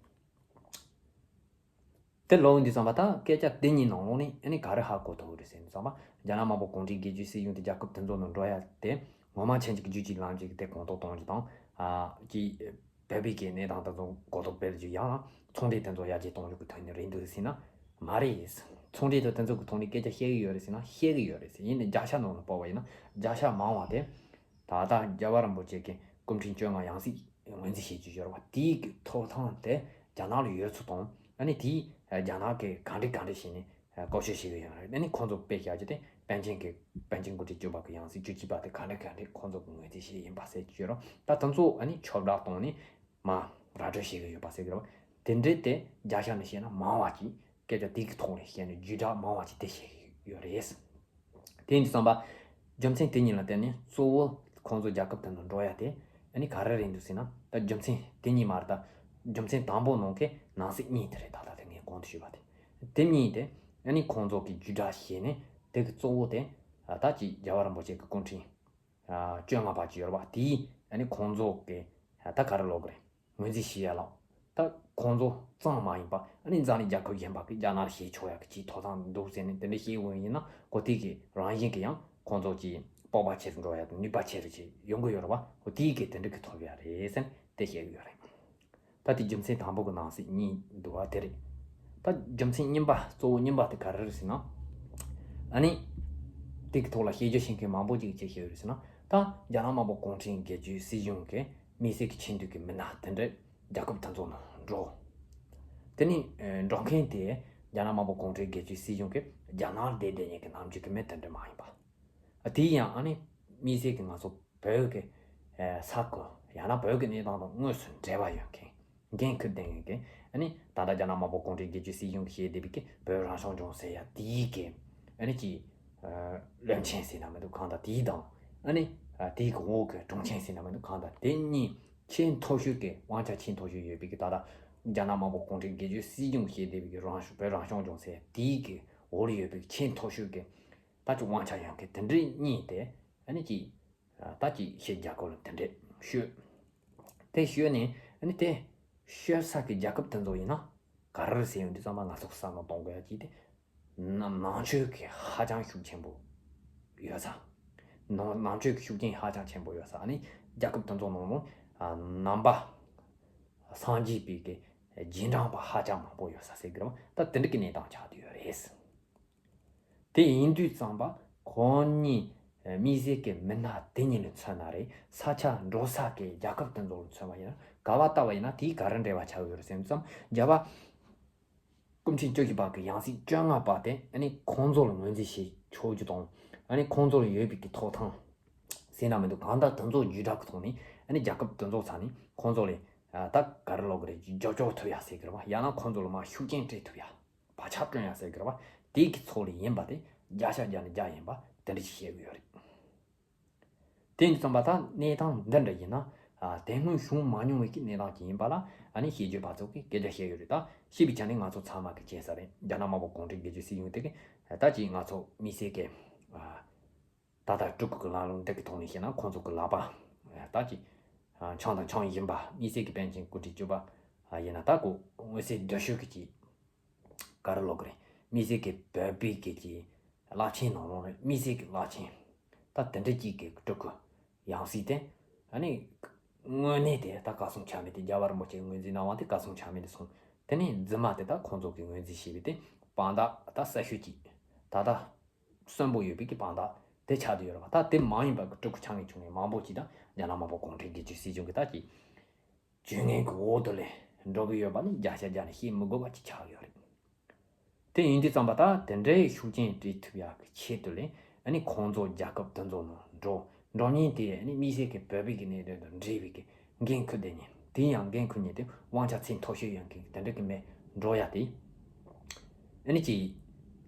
དེ་ལོག་འདི་ཙམ་པ་ད་སྐད་ཆ་དེ་གཉིས་ནང་ལོགས་ནས་ཨ་ནི་ག་རེ་ཧ་གོ་ཐུབ་ཀྱི་རེད་ཟེར་ཙམ་པ། རྒྱ་ནག་དམར་པོ་གུང་ཁྲན་སྒེར་གཅོད་སྲིད་གཞུང་དེ་རྒྱལ་ཁབ་དེ་ཚོ་ནང་འགྲོ་ཡ་དེ་ངོ་མ་ཆེན་གཅིག་གི་རྒྱུད་གཅིག་ལམ་གཅིག་གི་དེ་གོང་མཐོར་གཏོང་རྒྱུ་དང་། ཨ་ཅི་བོད་པའི་གི་གནས་སྟངས་དེ་ཚོ་གོ་རྟོགས་སྤེལ་རྒྱུ། ཡང་ན་ཚོང་འབྲེལ་དེ་ཚོ་ཡར་རྒྱས་གཏོང་རྒྱུ་གི་དོན་ནི་རེད་འདུག་ཟེར་ན་མ་རེད། ཚོང་འབྲེལ་དང་དེ་ཚོ་གི་ཐོག་ནས་སྐད་ཆ་བཤད་གི་ཡོད་རེད་ཟེར་ན་བཤད་གི་ཡོད་རེད་ཟེར། ཡིན་ནའི་བརྒྱ་ཆ་ནང་ལ་དཔག་པ་ཡིན་ན་བརྒྱ་ཆ་མང་བ་དེ་ད་ལྟ་རྒྱལ་བ་རིན་པོ་ཆེ་གི་སྐུ་ཕྲེང་བཅོ་ལྔ་ཡང་སྲིད་ངོས་འཛིན་བྱེད་རྒྱུ་ཡོད་རེད་བ། དེའི་གི་ཐོབ་ཐང་དེ་རྒྱ་ནག་ལ་ཡོད་ཚུལ་དང་། ཨ་ནི་དེས་རྒྱ་ནག་གི་གང་འདྲ་གང་འདྲ་བྱས་ནས་བཀོལ་སྤྱོད་བྱེད་གི་ཡོད་རེད། ཨ་ནི་ཁོང་ཚོ་དཔེ་བཞག་རྒྱུ་དེ་པཎ་ཆེན་གི་པཎ་ཆེན་སྐུ་ཕྲེང་བཅུ་པ་གི་ཡང་སྲིད་བཅུ་གཅིག་པ་དེ་གང་འདྲ་གང་འདྲ་ཁོང་ཚོ་གི་ངོས་འཛིན་བྱས་ཡིན་པ་ཟེར་གྱི་ཡོད་རེད། ད་དེ་ཚོ་ཨ་ནི་ཕྱོགས་བསྒྲགས་གཏོང་ནས་མར་ར་སྤྲོད་བྱེད་གི་ཡོད་པ་ཟེར་གི་རེད་བ། དེ་འདྲའི་དེ་བརྒྱ་ཆ་ནས་བཤད་ན་མང་བ་ཅིག་སྐད་ཆ་དེ་གི་ཐོག་ནས་བཤད་ནས་བརྒྱུད་བསྒྲགས་མང་བ་ཅིག་དེ་བྱེད་གི་ཡོད་རེད། དེ་ཡིན་དུས་ཙམ་པ། རྒྱུ་མཚན་དེ་གཉིས་ལ་བརྟེན་ནས་གཙོ་བོ་ཁོང་ཚོ་རྒྱལ་ཁབ་དེ་ནང་འགྲོ་ཡ་དེ་ཨ་ནི་ག་རེ་རེད་འདུག་ཟེར་ན། ད་རྒྱུ་མཚན་དེ་གཉིས་མ་རེད། ད་རྒྱུ་མཚན་དང་པོ་ནང་གི་ནང་གསེས་གཉིས་དེ་རེད། ད་ལྟ་དེ་ངས་གོང་དུ་ཞུས་པ་དེ། དེ་གཉིས་དེ་ཨ་ནི་ཁོང་ཚོ་གིས་བརྒྱུད་བསྒྲགས་བྱས་ནས་དེ་གི་གཙོ་བོ་དེ་ད་ཅིག་རྒྱལ་བ་རིན་པོ་ཆེ་གི་སྐུ་ཕྲེང་བཅོ་ལྔ་པ་ཅིག་ཡོད་རེད་བ། དེས་ཨ་ནི་ཁོང་ཚོ་གི་ད་ག་རེ་ལབ་དགོས་རེད། ངོས་འཛིན་བྱེད་ཡ་ལ། ད་ཁོང་ཚོ་ཙམ་མ་ཡིན་པ་ཨ་ནི་འཛམ་གླིང་རྒྱལ་ཁབ་གཞན་པ་གིས་རྒྱ་ནག་ལ་བྱེད་ཆོག་ཡ་གི་ཅིག་ཐོབ་ཐང་འདུག་ཟེར་ནས་དེ་འདྲ་བཤད་འོང་ཡིན་ན། ཁོ་དེ་གི་རང་བཞིན་གྱི་ཡང་ཁོང་ཚོ་ཅིག་སྤོབས་པ་ཆེ་རུ་འགྲོ་ཡ་དང་ནུས་པ་ཆེ་རུ་ཅིག་ཡོང་གི་ཡོད་རེད་བ། ཁོ་དེ་གི་དེ་འདྲ་གི་ཐོབ་ཡ་རེད་ཟེར་ནས་དེ་བཤད་གི་ཡོད་རེད། ད་དེ་རྒྱུ་མཚན་དང་པོ་གི་ནང་གསེས་གཉིས་འདུག་བ་དེ་རེད། ད་རྒྱུ་མཚན་གཉིས་པ་གཙོ་བོ་གཉིས་པ་དེ་ག་རེ་རེད་ཟེར་ན། ཨ་ནི། དེ་གི་ཐོག་ལ་བཤད་རྒྱུ་བྱེད་མཁན་མང་པོ་ཅིག་ཅིག་བཤད་ཡོད་རེད་ཟེར་ན། ད་རྒྱ་ནག་དམར་པོ་གུང་ཁྲན་སྒེར་གཅོད་སྲིད་གཞུང་གི་དམིགས་བསལ་གྱི་ཆེས་མཐོའི་གི་མི་སྣ་དེ་འདྲ་རྒྱལ་ཁབ་དེ་ཚོ་ནང་འགྲོ། དེ་ནི་འགྲོ་མཁན་དེ་རྒྱ་ནག་དམར་པོ་གུང་ཁྲན་སྒེར་གཅོད་སྲིད་གཞུང་གི་རྒྱ་ནག་ལ་བསྡད་བསྡད་མཁན་གྱི་ནམ་རྒྱུན་གྱི་མི་དེ་འདྲ་མ་ཡིན་པ། དེ་ཡང་ཨ་ནི་དམིགས་བསལ་གྱི་ང་ཚོ་བོད་ཀྱི་ས་ཁུལ་ཡང་ན་བོད་ཀྱི་གནས་སྟངས་དང་དངོས་སུ་འབྲེལ་བ་ཡོད་མཁན། འགན་འཁུར་ལྡན་ཡོད་མཁན། ཨ་ནི་ད་ལྟ་རྒྱ་ནག་དམར་པོ་གུང་ཁྲན་སྒེར་གཅོད་སྲིད་གཞུང་གིས་བཤད་བསྡད་པའི་གི་བོད་རང་སྐྱོང་ལྗོངས་ཟེར་ཡ་དེའི་གི་ཨ་ནི་ཅིག་བློན་ཆེན་ཟེར་ན་མི་འདུག་གང་ལྟར་དེའི་དང་། ཨ་ནི་དེའི་གི་འོག་གི་དྲུང་ཆེན་ཟེར་ན་མི་འདུག་གང་ལྟར་དེ་གཉིས་ཆེས་མཐོ་ཤོས་ཀྱི་དབང་ཆ་ཆེས་མཐོ་ཤོས་ཡོད་པའི་གི་ད་ལྟ་རྒྱ་ནག་དམར་པོ་གུང་ཁྲན་སྒེར་གཅོད་སྲིད་གཞུང་གིས་བཤད་བསྡད་པའི་གི་རང་བོད་རང་སྐྱོང་ལྗོངས་ཟེར་ཡ་དེའི་གི་འོག་ལ་ཡོད་པའི་གི་ཆེས་མཐོ་ཤོས་ཀྱི་ད་ཅིག་དབང་ཆ་ཡོད་མཁན་དེ་འདྲའི་གཉིས་དེ་ཨ་ནི་ཅིག་ད་ཅིག་ཕྱི་རྒྱལ་ཁབ་ལ་དེ་འདྲས་ཤོད། དེ་ཤོད་ནས་ཨ་ནི་དེ་ཤོད་ས་གི་རྒྱལ་ཁབ་དེ་ཚོ་ཡིན་ན་ག་རེ་ཟེར་ཡོང་དུས་ཙམ་པ་ང་ཚོ་བསམ་བློ་གཏོང་དགོས་ཡ་ཅིག་དེ་ནམ་ནང་ཆོས་ཀྱི་ཧ་ཅང་ཤུགས་ཆེན་པོ་ཡོད་ས། ནང་ནང་ཆོས་ཀྱི་ཤུགས་རྐྱེན་ཧ་ཅང་ཆེན་པོ་ཡོད་ས། ཨ་ནི་རྒྱལ་ཁབ་དེ་ཚོ་ནང་ལ་ནང་པ་སངས་རྒྱས་པའི་གི་རྗེས་འབྲང་པ་ཧ་ཅང་མང་པོ་ཡོད་ས་ཟེར་གི་རེད་བ། ད་དེ་འདྲ་གི་གནས་སྟངས་ཆགས་བསྡད་ཡོད་རེད། དེ་ཡིན་དུས་ཙམ་པ་ཁོང་གཉིས་དམིགས་བསལ་གྱི་མི་སྣ་དེ་གཉིས་ལ་མཚོན་ན་རེད། ས་ཆ་འགྲོ་ས་གི་རྒྱལ་ཁབ་དེ་ཚོ་ལ་མཚོན་པ་ཡིན་ན་ག་བ་ལྟ་བ་ཡིན་ན་དེའི་ག་རེ་འབྲེལ་བ་ཆགས་ཡོད་རེད་ཟེར་ཙམ། རྒྱལ་བ་སྐུ་ཕྲེང་བཅུ་བཞི་པ་གི་ཡང་སྲིད་བཅོ་ལྔ་པ་དེ་ཨ་ནི་ཁོང་ཚོ་ལ་ངོས་འཛིན་བྱེད་ཆོག་རྒྱུ་དང་། ཨ་ནི་ཁོང་ཚོ་ལ་ཡོད་པའི་གི་ཐོབ་ཐང་ཟེར་ན་མི་འདུག་གང་ལྟར་དེ་ཚོ་བརྒྱུད་བསྒྲགས་ཀྱི་ཐོག་ནས་ཨ་ནི་རྒྱལ་ཁབ་དེ་ཚོ་ཚ་ནས་ཁོང་ཚོ་ལ་ད་ག་རེ་ལབ་དགོས་རེད། རྒྱབ་སྐྱོར་ཐོབ་ཡ་ཟེར་གི་རེད་བ། ཡང་ན་ཁོང་ཚོ་ལ་མར་ཤུགས་རྐྱེན་སྤྲད་ཐུབ་ཡ། བག་ཆགས་བསྐྲུན་ཡ་ཟེར་གི་རེད་བ། དེ་གི་ཚོགས་ལས་ཡིན་པ་དེ་བརྒྱ་ཆ་བརྒྱ་ནས་བརྒྱ་ཡིན་པ་དེ་འདྲ་ཞིག་བཤད་གི་ཡོད་རེད། དེ་ཡིན་དུས་ཙམ་པ་ད་གནས་སྟངས་འདི་འདྲ་ཡིན་ན་ཨ་དེ་སྔོན་བྱུང་མ་མྱོང་བའི་གི་གནས་སྟངས་ཅིག་ཡིན་པ་ལ་ཨ་ནི་ཤེས་རྒྱུད་པ་ཚོ་གིས་སྐད་ཆ་བཤད་ཡོད་རེད། ད་ཤེས་པའི་ཆ་ནས་ང་ཚོ་ཚང་མ་གི་མཁྱེན་ས་རེད། རྒྱ་ནག་དམར་པོ་གུང་ཁྲན་སྒེར་གཅོད་སྲིད་གཞུང་དེ་གི་ད་ཅིག་ང་ཚོ་དམིགས་བསལ་གི་ཨ་ད་ལྟ་སྤྲུལ་སྐུ་གི་ལམ་ལུགས་འདི་གི་ཐོག་ནས་བཤད་ན་ཁོང་ཚོ་གི་ལག་པ་ད་ཅིག་ཨ་འཆང་དང་འཆང་བཞིན་པ་དམིགས་བསལ་གི་པཎ་ཆེན་སྐུ་ཕྲེང་བཅུ་པ་ཡིན་ན་ད་གོ་མངོན་གསལ་དོད་ཤོས་གི་ཅིག་ག་རེ་ལབ་དགོས་རེད། དམིགས་བསལ་གྱི་བོད་པའི་གི་ཅིག་རླབས་ཆེན་ནང་ལོགས་ནས་དམིགས་བསལ་གྱི་རླབས་ཆེན། ད་དེ་འདྲ་ཅིག་གི་སྤྲུལ་སྐུ་ཡང་སྲིད་དེ། ཨ་ནི་དངོས་གནས་དེ་ད་བཀའ་སྲུང་ཆ་མེད་དེ་རྒྱལ་བ་རིན་པོ་ཆེ་ངོས་འཛིན་གནང་བ་དེ་བཀའ་སྲུང་ཆ་མེད་དེ་སོང་། དེ་ནས་རྫུན་མ་དེ་ད་ཁོང་ཚོ་གི་ངོས་འཛིན་བྱས་པའི་དེ་དཔང་རྟགས་ད་གསལ་ཤོས་ཅིག་ད་ལྟ་གསོན་པོ་ཡོད་པའི་གི་དཔང་རྟགས་དེ་ཆགས་བསྡད་ཡོད་རེད་བ། ད་དེ་མ་ཡིན་པ་གི་སྤྲུལ་སྐུ་ཆགས་མཁན་བྱུང་ནས་མང་པོ་ཅིག་ད་རྒྱ་ནག་དམར་པོ་གུང་ཁྲན་སྒེར་གཅོད་སྲིད་གཞུང་གི་ད་ཅིག་ཇུས་ངན་གྱི་འོག་ཏུ་ལས་འགྲོ་གི་ཡོད་པ་ནི་བརྒྱ་ཆ་བརྒྱ་ནས་བཤད་མི་དགོས་པ་ཅིག་ཆགས་ཡོད་རེད། དེ་ཡིན་དུས་ཙམ་པ་ད་དེ་འདྲའི་ཤུགས་རྐྱེན་སྤྲད་ཐུབ་ཡག་གི་ཆེད་དུ་ལས་ཨ་ནི་ཁོང་ཚོ་རྒྱལ་ཁབ་དེ་ཚོ་ནང་འགྲོ་འགྲོ་མཁན་དེ་ཨ་ནི་དམིགས་བསལ་གྱི་བོད་པའི་གི་གནད་དོན་དང་འབྲེལ་བའི་གི་འགན་འཁུར་བསྡད་མཁན་དེ་ཡང་འགན་འཁུར་མཁན་དེ་དབང་ཆ་ཚད་མཐོ་ཤོས་ཡོད་མཁན་གི་དེ་འདྲ་གི་མི་འགྲོ་ཡ་དེ་ཨ་ནི་ཅིག་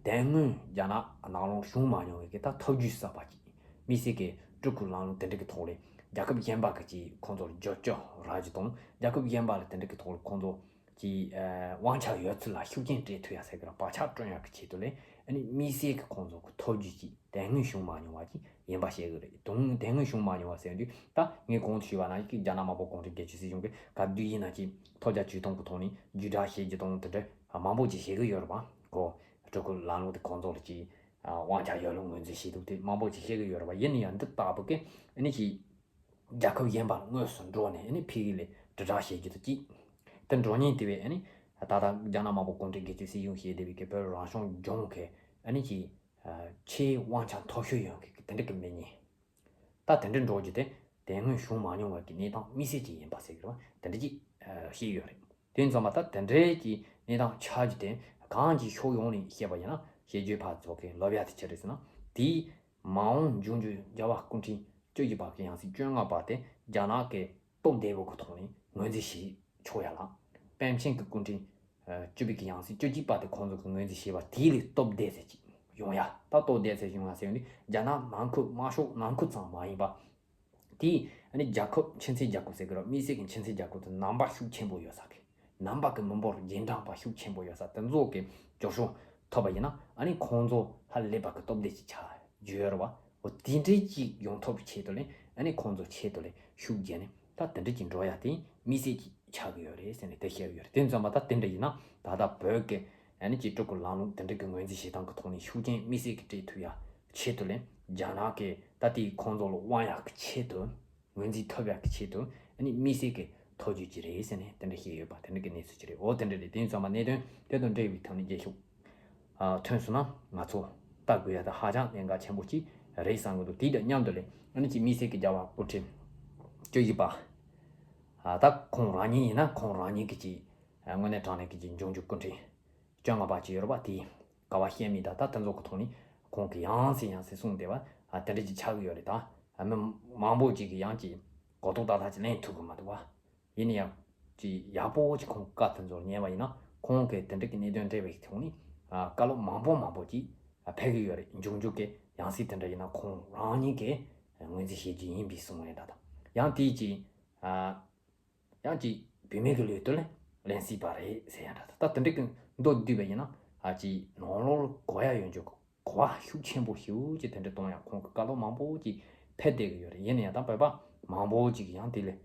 དེ་སྔོན་རྒྱ་ནག་ནང་ལོགས་བྱུང་མ་མྱོང་བའི་གི་ད་ཐབས་ཇུས་གསར་པ་ཅིག་དམིགས་བསལ་གྱི་སྤྲུལ་སྐུ་ལམ་ལུགས་དེ་འདྲ་གི་ཐོག་ལས་རྒྱལ་ཁབ་གཞན་པ་གི་ཅིག་ཁོང་ཚོར་རྒྱབ་སྐྱོར་རག་རྒྱུ་དང་རྒྱལ་ཁབ་གཞན་པ་ལ་དེ་འདྲ་གི་ཐོག་ལ་ཁོང་ཚོ་ཀྱི་ཨ་དབང་ཆ་ཡོད་ཚུལ་ལ་ཤུགས་རྐྱེན་སྤྲད་ཐུབ་ཡ་ཟེར་གི་ར་བག་ཆགས་བསྐྲུན་ཡ་གི་ཆེད་དུ་ལས་ཨ་ནི་དམིགས་བསལ་གི་ཁོང་ཚོ་གི་ཐོ་རྒྱུ་ཅིག་དེ་སྔོན་བྱུང་མ་མྱོང་བ་ཅིག་ཡིན་པ་བཤད་གི་རེད། དུང་དེ་སྔོན་བྱུང་མ་མྱོང་བ་ཟེར་དུས་ད་ངས་གོང་དུ་ཞུས་པ་ནང་བཞིན་རྒྱ་ནག་དམར་པོ་གུང་ཁྲན་སྒེར་གཅོད་སྲིད་གཞུང་གི་ག་དུས་ཡིན་ན་ཅིག་ཐོ་རྒྱ་ཇུས་སྟོང་གི་ཐོག་ནས་བརྒྱུད་བསྒྲགས་བྱེད་རྒྱུ་དང་དེ་འདྲ་མང་པོ་ཅིག་བྱེད་གི་ཡོད་རེད་པ། ཁོ་སྤྲུལ་སྐུ་ལམ་ལུགས་དེ་ཁོང་ཚོ་ལ་ཅིག་དབང་ཆ་ཡོད་ལུགས་ངོས་འཛིན་བྱེད་ཐུབ་དེ་མང་པོ་ཅིག་བཤད་གི་ཡོད་རེད་པ། ཡིན་ན་ཡང་འདི་ལྟ་བུ་གི་ཨ་ནི་ཅིག་རྒྱལ་ཁབ་གཞན་པ་ལ་དངོས་སུ་འགྲོ་ནས་ཨ་ནི་ཕ་གི་ལ་དྲིལ་བསྒྲགས་བྱེད་རྒྱུ་དང་གཅིག་དེ་འགྲོ་མཁན་དེ་བས་ཨ་ནི་ད་ལྟ་རྒྱ་ནག་དམར་པོ་གུང་ཁྲན་སྒེར་གཅོད་སྲིད་གཞུང་ཞེས་བསྡད་པའི་གི་བོད་རང་སྐྱོང་ལྗོངས་ཀྱི་ཨ་ནི་ཅིག་ཆེས་དབང་ཆ་མཐོ་ཤོས་ཡོད་མཁན་གི་དེ་འདྲ་གི་མི་གཉིས། ད་དེ་འདྲ་འགྲོ་རྒྱུ་དེ་དེ་སྔོན་བྱུང་མ་མྱོང་བ་གི་གནས་སྟངས་དམིགས་བསལ་ཅིག་ཡིན་པ་ཟེར་གི་རེད་བ། དེ་འདྲ་ཅིག་བཤད་ཡོད་རེད། དེ་ཙམ་པ་ད་དེ་འདྲའི་གི་གནས་སྟངས་ཆགས་རྒྱུ་དེ་གང་ཅིག་ཕྱོགས་ཡོངས་ནས་བཤད་པ་ཡིན་ན་བཤད་རྒྱུད་ཕར་ཚོགས་མཁན་ལབ་ཡ་དེ་ཆི་རེད་ཟེར་ན། དེའི་མ་འོངས་འབྱུང་འགྱུར་རྒྱལ་བ་སྐུ་ཕྲེང་བཅུ་བཞི་པ་གི་ཡང་སྲིད་བཅོ་ལྔ་པ་དེ་རྒྱ་ནག་གི་སྟོབས་ལྡན་པོ་གི་ཐོག་ནས་ངོས་འཛིན་བྱེད་ཆོག་ཡ་ལ། པཎ་ཆེན་གྱི་སྐུ་ཕྲེང་བཅུ་པའི་གི་ཡང་སྲིད་བཅུ་གཅིག་པ་དེ་ཁོང་ཚོ་གི་ངོས་འཛིན་བྱས་པ་དེ་ལས་སྟོབས་ལྡན་ཚད་ཅིག་ཡོང་ཡ། ད་སྟོབས་ལྡན་ཚད་ཡོང་ཡ་ཟེར་ཡོང་དུས་རྒྱ་ནག་ནང་ཁུལ་དམར་ཤོག་ནང་ཁུལ་ཙམ་མ་ཡིན་པ། དེས་ཨ་ནི་རྒྱལ་ཁབ་ཕྱི་འཚེ་རྒྱལ་ཁབ་ཟེར་གི་རེད། དམིགས་བསལ་གྱི་ཕྱི་འཚེ་རྒྱལ་ཁབ་དེ་ནང་པ་ཤུགས་ཆེན་པོ་ཡོད་ས་གི། ནང་པ་གི་མི་འབོར་རྗེས་འབྲང་པ་ཤུགས་ཆེན་པོ་ཡོད་ས་དེ་ཚོ་གི་སྐྱོབ་བཅོལ་ཐོབ་པ་ཡིན་ན་ཨ་ནི་ཁོང་ཚོ་ཧ་ལས་པ་གི་སྟོབས་ལྡན་ཅིག་ཆགས་རྒྱུ་ཡོད་རེད་བ། འོ་དེ་འདྲའི་ཅིག་ཡོང་ཐབས་ཆེད་དུ་ལས་ཨ་ནི་ཁོང་ཚོ་ཆེད་དུ་ལས་ཤུགས་རྒྱབ་ནས་ད་དེ་འདྲ་ཅིག་འགྲོ་ཡ་དེ་དམིགས་བསལ་ཅིག་ཆགས་ཀྱི་ཡོད་རེད་ཟེར་ནས་དེ་བཤད་ཀྱི་ཡོད་རེད། དེ་ཙམ་པ་ད་དེ་འདྲ་ཡིན་ན་ད་ལྟ་བོད་ཀྱི་ཨ་ནི་ཅིག་སྤྲུལ་སྐུ་ལམ་ལུགས་དེ་འདྲ་གི་ངོས་འཛིན་བྱེད་སྟངས་ཀྱི་ཐོག་ནས་ཤུགས་རྐྱེན་དམིགས་བསལ་གྱི་སྤྲད་ཐུབ་ཡ་ཆེད་དུ་ལས་རྒྱ་ནག་གི་ད་དེའི་ཁོང་ཚོ་ལ་དབང་ཡག་གི་ཆེད་དུ། ངོས་འཛིན་ཐོབ་ཡག་གི་ཆེད་དུ་ཨ་ནི་དམིགས་བསལ་གྱི་ཐོ་རྒྱུ་ཅིག་རེད་ཟེར་ནས་དེ་འདྲ་བཤད་ཡོད་པ་དེ་འདྲ་གི་གནས་ཚུལ་ཅིག་རེད། འོ་དེ་འདྲ་རེད། དེ་ཡིན་ཙང་མ་གནད་དོན་དེ་དང་འབྲེལ་བའི་ཐོག་ནས་རྒྱས་ཤོག་ཨ་ཐོན་སོང་ན་ང་ཚོ་ ལྟ་དགོས་ཡ་ད་ཧ་ཅང་གནད་འགག་ཆེན་པོ་ཅིག་རེད་བསམ་གི་འདུག་དེ་དང་མཉམ་དུ་ལས་ཨ་ནི་ཅིག་དམིགས་བསལ་གྱི་རྒྱལ་བ་སྐུ་ཕྲེང་བཅུ་བཞི་པ། ཨ་ད་ཁོང་རང་ཉིད་ཡིན་ན་ཁོང་རང་ཉིད་ཀྱི་ཅིག་དངོས་གནས་དྲང་གནས་ཀྱི་ཅིག་འབྱུང་འགྱུར་སྐུ་ཕྲེང་བཅོ་ལྔ་པ་ཅིག་ཡོད་རེད་པ། དེས་དགའ་བ་བཤད་མི་དང་ད་དེ་ཚོ་གི་ཐོག་ནས་ཁོང་གིས་ཡང་སེ་ཡང་སེ་གསུངས་བསྡད་པ་ཨ་དེ་འདྲ་ཅིག་ཆགས་ཀྱི་ཡོད་རེད། ད་ཨ་མི་མང་པོ་ཅིག་གིས་ཡང་ཅིག་གོ་རྟོགས་ཏག་ཏག་ཅིག་ལེན་ཐུབ་ཀྱི་མི་འདུག་བ། ཡིན་ན་ཡང་ཅིག་ཡག་པོ་ཅིག་ཁོང་བཀའ་དེ་ཚོར་ཉན་པ་ཡིན་ན་ཁོང་གིས་དེ་འདྲ་གི་གནད་དོན་འདྲ་བའི་ཐོག་ནས་ཨ་བཀའ་སློབ་མང་པོ་མང་པོ་ཅིག་ཨ་ཕེབས་ཀྱི་ཡོད་རེད། འབྱུང་འགྱུར་གྱི་ཡང་སྲིད་དེ་འདྲ་ཡིན་ན་ཁོང་རང་ཉིད་ཀྱིས་ངོས་འཛིན་བྱེད་རྒྱུ་ཡིན་པའི་གསུངས་རེད། ད་ད་ཡང་དེའི་ཅིག་ཨ་ཡང་ཅིག་བུད་མེད་ཀྱི་ལུས་དོན་ལེན་སྲིད་པ་རེད་ཟེར་ཡང་འདྲ། ད་ད་དེ་འདྲ་གི་མདོར་བསྡུས་པ་ཡིན་ན་ཨ་ཅིག་ནང་ལོགས་གོ་ཡ་ཡོད་འཇོག་གོ་བ་ཤུགས་ཆེན་པོ་ཞེ་པོ་ཅིག་དེ་འདྲ་གཏོང་ཡང་ཁོང་གི་བཀའ་སློབ་མང་པོ་ཅིག་ཕེབས་བསྡད་ཀྱི་ཡོད་རེད། ཡིན་ན་ཡང་ད་བོད་པ་མང་པོ་ཅིག་ཡང་དེ་ལས་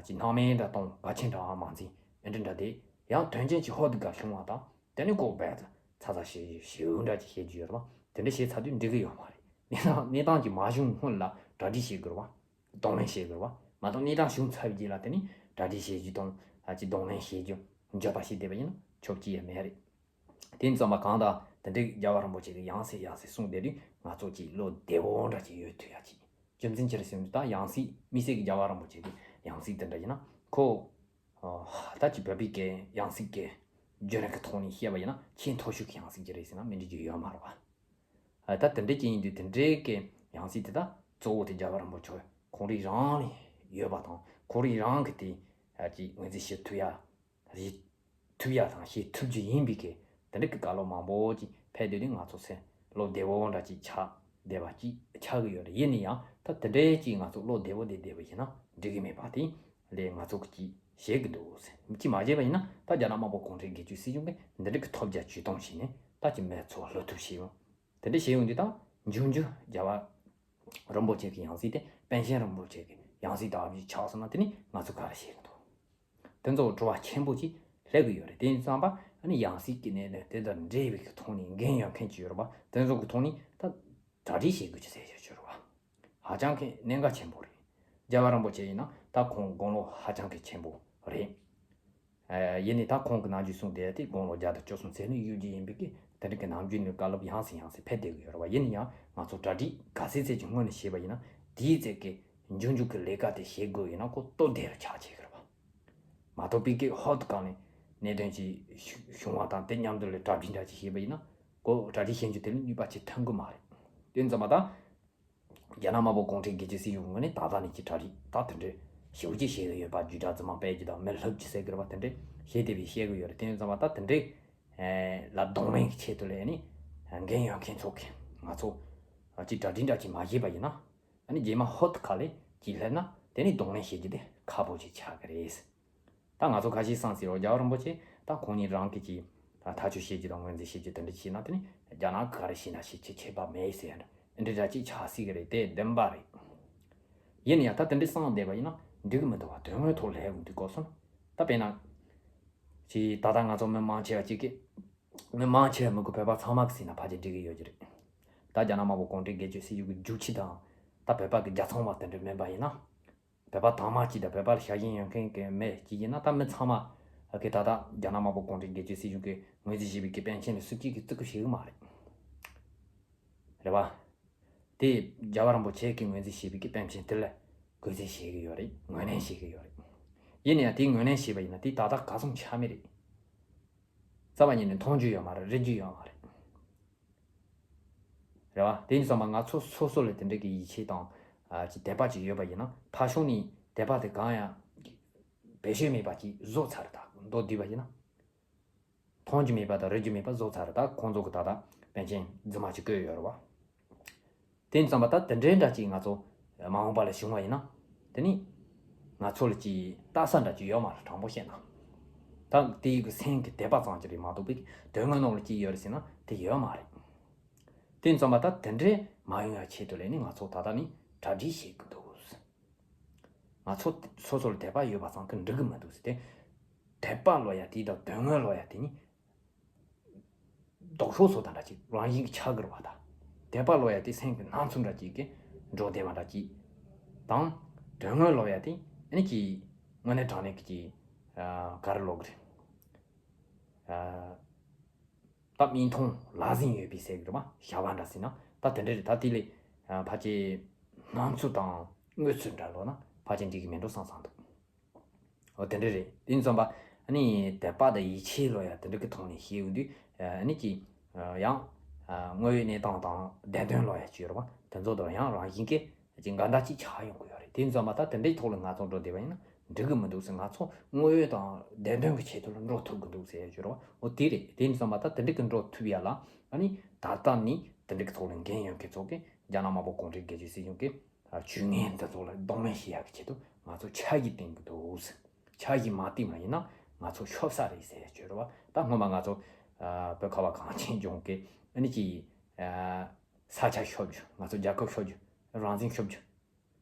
ཅིག་སྣང་མེད་འདྲ་གཏོང་བ་ཆེན་འདྲ་བ་མ་འཛིན་ཨེ་འདྲ་འདྲ་དེ་ཡང་དོན་རྐྱེན་ཅིག་ཧོབ་ཏེ་དགའ་བྱུང་བ་དང་དེ་ནི་ལྐོག་རྦད་དེ་ཚ་ཚ་ཞེ་ཞེ་འདྲ་ཅིག་བཤད་རྒྱུ་ཡོད་རེད་བ། དེ་འདྲ་བཤད་ཚར་དུས་འགྲིག་གི་ཡོད་མ་རེད། གནས་སྟངས་གནས་སྟངས་ཀྱི་མ་བྱུང་སྔོན་ལ་གྲ་སྒྲིག་བྱེད་དགོས་རེད་བ། གདོང་ལེན་བྱེད་དགོས་རེད་བ། མ་གཏོགས་གནས་སྟངས་བྱུང་ཚར་བའི་རྗེས་ལ་དེ་ནི་གྲ་སྒྲིག་བྱེད་རྒྱུ་དང་ཅིག་གདོང་ལེན་བྱེད་རྒྱུ་འགྱོད་པ་བྱེད་བསྡད་པ་ཡིན་ན་ཆོག་གི་ཡ་མེད་རེད། དེ་ཙམ་པ་གང་ལྟར་དེ་འདྲའི་རྒྱལ་བ་རིན་པོ་ཆེ་གིས་ཡང་སེ་ཡང་སེ་གསུངས་བསྡད་དུས་ང་ཚོ་ཅིག་བློ་བདེ་བོ་འདྲ་ཅིག་ཡོད་ཐུབ་ཡ་ཅིག་རྒྱུ་མཚན་ཅི་རེད་ཟེར་ན་ད་ཡང་སྲིད་དམིགས་བསལ་གྱི་རྒྱལ་བ་རིན་པོ་ཆེ་གི་ཡང་སྲིད་དེ་འདྲ་ཡིན་ན་ཁོ་ད་ཅིག་བོད་པའི་གི་ཡང་སྲིད་ཀྱི་བརྒྱུད་རིམ་གྱི་ཐོག་ནས་བཤད་པ་ཡིན་ན་ཆེས་མཐོ་ཤོས་ཀྱི་ཡང་སྲིད་ཅིག་རེད་ཟེར་ན་མི་འགྲིག་རྒྱུ་ཡོད་མ་རེད་བ། ད་དེ་འདྲའི་ཅིག་ཡིན་དུས་དེ་འདྲའི་གི་ཡང་སྲིད་དེ་ད་གཙོ་བོ་དེ་རྒྱལ་བ་རིན་པོ་ཆེ་ཁོང་རང་རང་ལ་ཡོད་པ་དང་ཁོང་རང་རང་གི་དེ་ཅིག་ངོས་འཛིན་བྱེད་ཐུབ་ཡ། བྱེད་ཐུབ་ཡ་དང་བྱེད་ཐུབ་རྒྱུ་ཡིན་པའི་གི་དེ་འདྲ་གི་བཀའ་སློབ་མང་པོ་ཅིག་ཕེབས་བསྡད་དུས་ང་ཚོ་སེམས་བློ་བདེ་བོ་འདྲ་ཅིག་ཆགས་བསྡད་པ་ཅིག་ཆགས་ཀྱི་ཡོད་རེད། ཡིན་ན་ཡང་ད་དེ་འདྲའི་ཅིག་ང་ཚོ་བློ་བདེ་བོ་བསྡད་བསྡད་པ་ཡིན་ན་འགྲིག་གི་མེད་པ་དེ་ལས་ང་ཚོ་གི་ཅིག་བྱེད་ཀྱི་འདུག་ཟེར། ཅིག་མ་བྱས་པ་ཡིན་ན་ད་རྒྱ་ནག་དམར་པོ་གུང་ཁྲན་སྒེར་གཅོད་སྲིད་གཞུང་གིས་འདི་འདྲ་གི་ཐོབ་རྒྱ་ཇུས་གཏོང་བྱས་ནས་ད་ཅིག་མི་ཚོ་བློ་ཐུབ་བྱས་ཡོང་། དེ་འདྲ་བྱས་ཡོང་དུས་ད་འབྱུང་འགྱུར་རྒྱལ་བ་རིན་པོ་ཆེ་གི་ཡང་སྲིད་དེ་པཎ་ཆེན་རིན་པོ་ཆེ་གི་ཡང་སྲིད་ལྟ་བུ་ཆགས་སོང་ན་དེ་ནི་ང་ཚོ་ག་རེ་བྱེད་ཀྱི་འདུག་དེ་ཚོ་དྲི་བ་ཆེན་པོ་ཅིག་སླེབས་ཀྱི་ཡོད་རེད། དེ་ཡིན་ཙང་པ་ཨ་ནི་ཡང་སྲིད་ཀྱི་གནད་དོན་དེ་དང་འབྲེལ་བའི་གི་ཐོག་ནས་འགན་ཡོད་མཁན་ཅིག་ཡོད་རེད་པ། དེ་ཚོ་གི་ཐོག་ནས་ད་གྲ་སྒྲིག་བྱེད་དགོས་ཀྱི་ཟེར་ཡོད་ཅིག་རེད་པ། ཧ་ཅང་གི་གནད་འགག་ཆེན་པོ་རེད། རྒྱལ་བ་རིན་པོ་ཆེ་ཡིན་ན་ད་ཁོང་དགུང་ལོ་ཧ་ཅང་གི་ཆེན་པོ་རེད། ཨ་ཡིན་ནའི་ད་ཁོང་གི་ནམ་རྒྱུན་གསུངས་བསྡད་དེ་དགུང་ལོ་བརྒྱ་དང་བཅུ་གསུམ་ཚེ་ནི་གཡུལ་རྒྱུ་ཡིན་པའི་གི་དེ་འདྲ་གི་ནམ་རྒྱུན་ནས་བཀའ་སློབ་ཡང་སེ་ཡང་སེ་ཕེབས་བསྡད་ཀྱི་ཡོད་རེད་པ། ཡིན་ན་ཡང་ང་ཚོ་གྲ་སྒྲིག་ག་ཚད་ཚད་ཀྱི་སྔོན་ནས་བྱས་པ་ཡིན་ན་དེའི་ཚད་ཀྱི་འབྱུང་འགྱུར་གྱི་ལས་ཀ་དེ་བྱེད་དགོས་ཡིན་ན་ཁོ་སྟོབས་ལྡན་རུ་ཆགས་བྱེད་ཀྱི་རེད་པ། མ་གཏོགས་པའི་གི་ཧོབ་ཏེ་གང་ནས་གནད་དོན་ཅིག་བྱུང་བ་དང་དེ་མཉམ་དུ་ལས་གྲ་སྒྲིག་འདྲ་ཅིག་བྱས་པ་ཡིན་ན་ཁོ་གྲ་སྒྲིག་བྱེད་རྒྱུ་དེ་ལ་ནུས་པ་ཅིག་ཐོན་གི་མ་རེད། དེ་ཙམ་པ་ད། རྒྱ་ནག་དམར་པོ་གུང་ཁྲན་སྒེར་གཅོད་སྲིད་གཞུང་ངོས་ནས་ད་ལྟ་ནས་ཀྱི་གྲ་སྒྲིག་ད་དེ་འདྲའི་ཞེ་པོ་ཅིག་བྱེད་ཀྱི་ཡོད་པ། བརྒྱུད་བསྒྲགས་རྫུན་མ་སྤེལ་རྒྱུ་དང་མི་ལྷབ་རྒྱུ་ཟེར་གི་རེད་པ། དེ་འདྲའི་བྱེད་བསྡད་པའི་བཤད་གི་ཡོད་རེད། དེ་ཡིན་ཙང་མ་ད་དེ་འདྲའི་ལ་གདོང་ལེན་གྱི་ཆེད་དུ་ལས་ནི་འགན་ཡོད་མཁན་ཚོ་གིས་ང་ཚོ་ཅིག་གྲ་སྒྲིག་འདྲ་ཅིག་མ་བྱས་པ་ཡིན་ན་ཨ་ནི་རྗེས་མ་ཧོབ་ཏེ་ག་ལེ་ཅིག་སླེབས་ན་དེ་ནི་གདོང་ལེན་བྱེད་རྒྱུ་དེ་ཁག་པོ་ཅིག་ཆགས་གི་རེད། ད་ང་ཚོ་ཁ་ཤས་བསམ་སྲིད་རོགས། རྒྱལ་བ་རིན་པོ་ཆེ་ད་ཁོང་ཉིད་རང་གིས་ཀྱིས་ཐག་གཅོད་བྱེད་རྒྱུ་དང་ངོས་འཛིན་བྱེད་རྒྱུ་དེ་འདྲ་བྱས་ན་དེ་ནི་རྒྱ་ནག་ག་རེ་བྱས་ན་བྱེད་ཆེད་ཁྱད་པར་མེད་ཟེར་འདྲ་འདྲ་ཅིག་ཆགས་སྲིད་ཀྱི་རེད། དེ་བདེན་པ་རེད། ཡིན་ན་ཡང་ད་དེ་འདྲ་བསམ་བསྡད་པ་ཡིན་ན་འགྲིག་གི་མི་འདུག་བ། དོན་དངོས་ཐོག་ལ་ཡོང་དུས་སྐབས་སུ་ན་ད་དཔེར་ན་ཅིག་ད་ལྟ་ང་ཚོ་མི་མང་ཆེ་བ་ཅིག་གིས་མི་མང་ཆེ་བ་མི་དགོས་བོད་པ་ཚང་མ་གིས་ཟེར་ན་ཕལ་ཆེར་འགྲིག་གི་ཡོད་ཀྱི་རེད། ད་རྒྱ་ནག་དམར་པོ་གུང་ཁྲན་སྒེར་གཅོད་སྲིད་གཞུང་གི་རྒྱུག་ཁྱི་དང་ད་བོད་པ་གི་རྒྱལ་ཚོང་བ་དེ་འདྲ་མིན་པ་ཡིན་ན། བོད་པ་དྭངས་མ་གཅིག་དང་བོད་པ་ལ་ཤ་ཞེན་ཡོད་མཁན་གྱི་མི་གཅིག་ཡིན་ན་ད་མི་ཚང་མ་གི་ད་ལྟ་རྒྱ་ནག་དམར་པོ་གུང་ཁྲན་སྒེར་གཅོད་སྲིད་གཞུང་གིས་ངོས་འཛིན་བྱས་པའི་གི་པཎ་ཆེན་ལ་སུ་གཅིག་གིས་བརྩི་བཀུར་བྱེད་གི་མ་རེད། རེད་བ། དེ་རྒྱལ་བ་རིན་པོ་ཆེ་གིས་ངོས་འཛིན་བྱས་པའི་གི་པཎ་ཆེན་དེ་ལ་གུས་བརྩི་བྱེད་གི་ཡོད་རེད། ངོས་ལེན་བྱེད་གི་ཡོད་རེད། ཡིན་ན་ཡང་དེ་ངོས་ལེན་བྱས་པ་ཡིན་ན་དེ་ད་ལྟ་ག་ཚོད་ཆགས་མེད་རེད། རྩ་བ་ཉིད་ནས་མཐོང་རྒྱུ་ཡོད་མ་རེད། རིག་རྒྱུ་ཡོད་མ་རེད། རེད་བ། དེ་ཡིན་ཙང་མ་ང་ཚོ་སོ་སོ་ལ་དེ་འདྲ་གི་ཡིད་ཆེས་དང་ཨ་ཅིག་དད་པ་ཅིག་ཡོད་པ་ཡིན་ན་ཕར་ཕྱོགས་ནས་དད་པ་དེ་གང་ཡང་བེད་སྤྱོད་མེད་པ་ཅིག་བཟོ་ཚར། ད་མདོར་བསྡུས་པ་ཡིན་ན་མཐོང་རྒྱུ་མེད་པ་དང་རིག་རྒྱུ་མེད་པ་བཟོ་ཚར། ད་ཁོང་ཚོ་གི་ད་ལྟ་པཎ་ཆེན་རྫུན་མ་ཅིག་བཀོད་ཡོད་རེད་བ། དེ་ཡིན་ཙང་མ་ད་དེ་འདྲའི་འདྲ་ཅིག་ང་ཚོ་མ་འོངས་པ་ལ་བྱུང་བ་ཡིན་ན་དེ་ནི་ང་ཚོ་ལ་ཅིག་ལྟ་ས་འདྲ་ཅིག་ཡོད་མ་རེད། དྲང་པོ་བཤད་ན་ད་དེ་ཡི་གི་སེམས་ཀྱི་དད་པ་ཙམ་ཅིག་རེད་མ་གཏོགས་པའི་དོན་དངོས་ནང་ལ་ཅིག་ཡོད་རེད་ཟེར་ན་དེ་ཡོད་མ་རེད། དེ་ཡིན་ཙང་མ་ད་དེ་འདྲའི་མ་ཡོང་ཡ་ཆེད་དུ་ལས་ནི་ང་ཚོ་ད་ལྟ་ནི་གྲ་སྒྲིག་བྱེད་དགོས་འདུག་ང་ཚོ་སོ་སོ་ལ་དད་པ་ཡོད་པ་ཙམ་གྱིས་འགྲིག་གི་མི་འདུག་ཟེར་ཏེ། དད་པ་ལོག་ཡ་དེ་དང་དོན་དངོས་ལོག་ཡ་དེ་ནི་ལྡོག་ཕྱོགས་སུ་དང་འདྲ་ཅིག་རང་བཞིན་གྱིས་ཆགས་ཀྱི་རེད་བ། ད་དད་པ་ལོག་ཡ་དེ་སེམས་ཀྱི་སྣང་ཚུལ་འདྲ་ཅིག་གི་འགྲོ་བསྡད་པ་འདྲ་ཅིག་དང་། དོན་དངོས་ལོག་ཡ་དེ་ཨ་ནི་ཅིག་དངོས་གནས་དྲང་གནས་ཀྱི་ཅིག་ཨ་ག་རེ་ལབ་དགོས་རེད། ཨ། ད་མིག་མཐོང་ལག་ཟིན་ཡོད་པའི་ཟེར་གི་རེད་བ། བྱ་བ་འདྲ་ཟེར་ན་ད་དེ་འདྲ་རེད། ད་དེ་ལས་ཕལ་ཆེར་སྣང་ཚུལ་དང་དངོས་ཚུལ་འདྲ་ལོ་ན་ཕལ་ཆེར་འགྲིག་གི་མེད་འགྲོ་བསམ་བསམ་འདུག་འོ་དེ་འདྲ་རེད། དེ་ཙམ་པ་ཨ་ནི་དད་པ་དང་ཡིད་ཆེས་ལོ་ཡ་དེ་འདྲ་གི་ཐོག་ནས་བཤད་ཡོང་དུས་ཨ་ནི་ཅི་ཡང་དངོས་ཡོད་གནས་སྟངས་དང་བདེན་དོན་ལོ་ཡ་ཅི་ཡོད་རེད་བ། དེ་ཚོ་དང་ཡང་རང་བཞིན་གྱི་ཅིག་འགལ་ཟླ་ཅིག་ཆགས་ཡོང་གི་ཡོད་རེད། དེ་ཙམ་པ་ད་དེ་འདྲའི་ཐོག་ལ་ང་ཚོ་འགྲོ་བསྡད་པ་ཡིན་ན་འགྲིག་གི་མི་འདུག་ཟེར། ང་ཚོ་དངོས་ཡོད་དང་བདེན་དོན་གྱི་ཆེད་དུ་ལ་འགྲོ་ཐུབ་གི་འདུག་ཟེར་ཡ་ཅི་ཡོད་རེད་བ། འོ་དེ་རེད། དེ་ཙམ་པ་ད་དེ་འདྲ་གི་འགྲོ་ཐུབ་ཡ་ལ་ཨ་ནི་ད་ལྟ་ནི་དེ་འདྲ་གི་ཐོག་ལ་འགན་ཡོད་མཁན་ཚོ་གི་རྒྱ་ནག་དམར་པོ་གུང་ཁྲན་སྒེར་གཅོད་སྲིད་གཞུང་གི་ཨ་ཇུས་ངན་འདི་ཚོ་ལ་གདོང་ལེན་བྱེད་ཡག་གི་ཆེད་དུ་ང་ཚོ་ཕྱག་བཞེས་བསྟེན་གི་འདུག་ཕྱག་བཞེས་མ་བསྟེན་པ་ཡིན་ན་ང་ཚོ་ཤོར་ས་རེད་ཟེར་ཡ་ཅི་ཡོད་རེད་བ། ད་སྔོན་མ་ང་ཚོ་ཨ་བོད་ཁ་བ་གངས་ཅན་ལྗོངས་ཀྱི་ཨ་ནི་ཅི་ཨ་ས་ཆ་ཤོར་རྒྱུ། ང་ཚོ་རྒྱལ་ཁབ་ཤོར་རྒྱུ། རང་བཙན་ཤོར་རྒྱུ།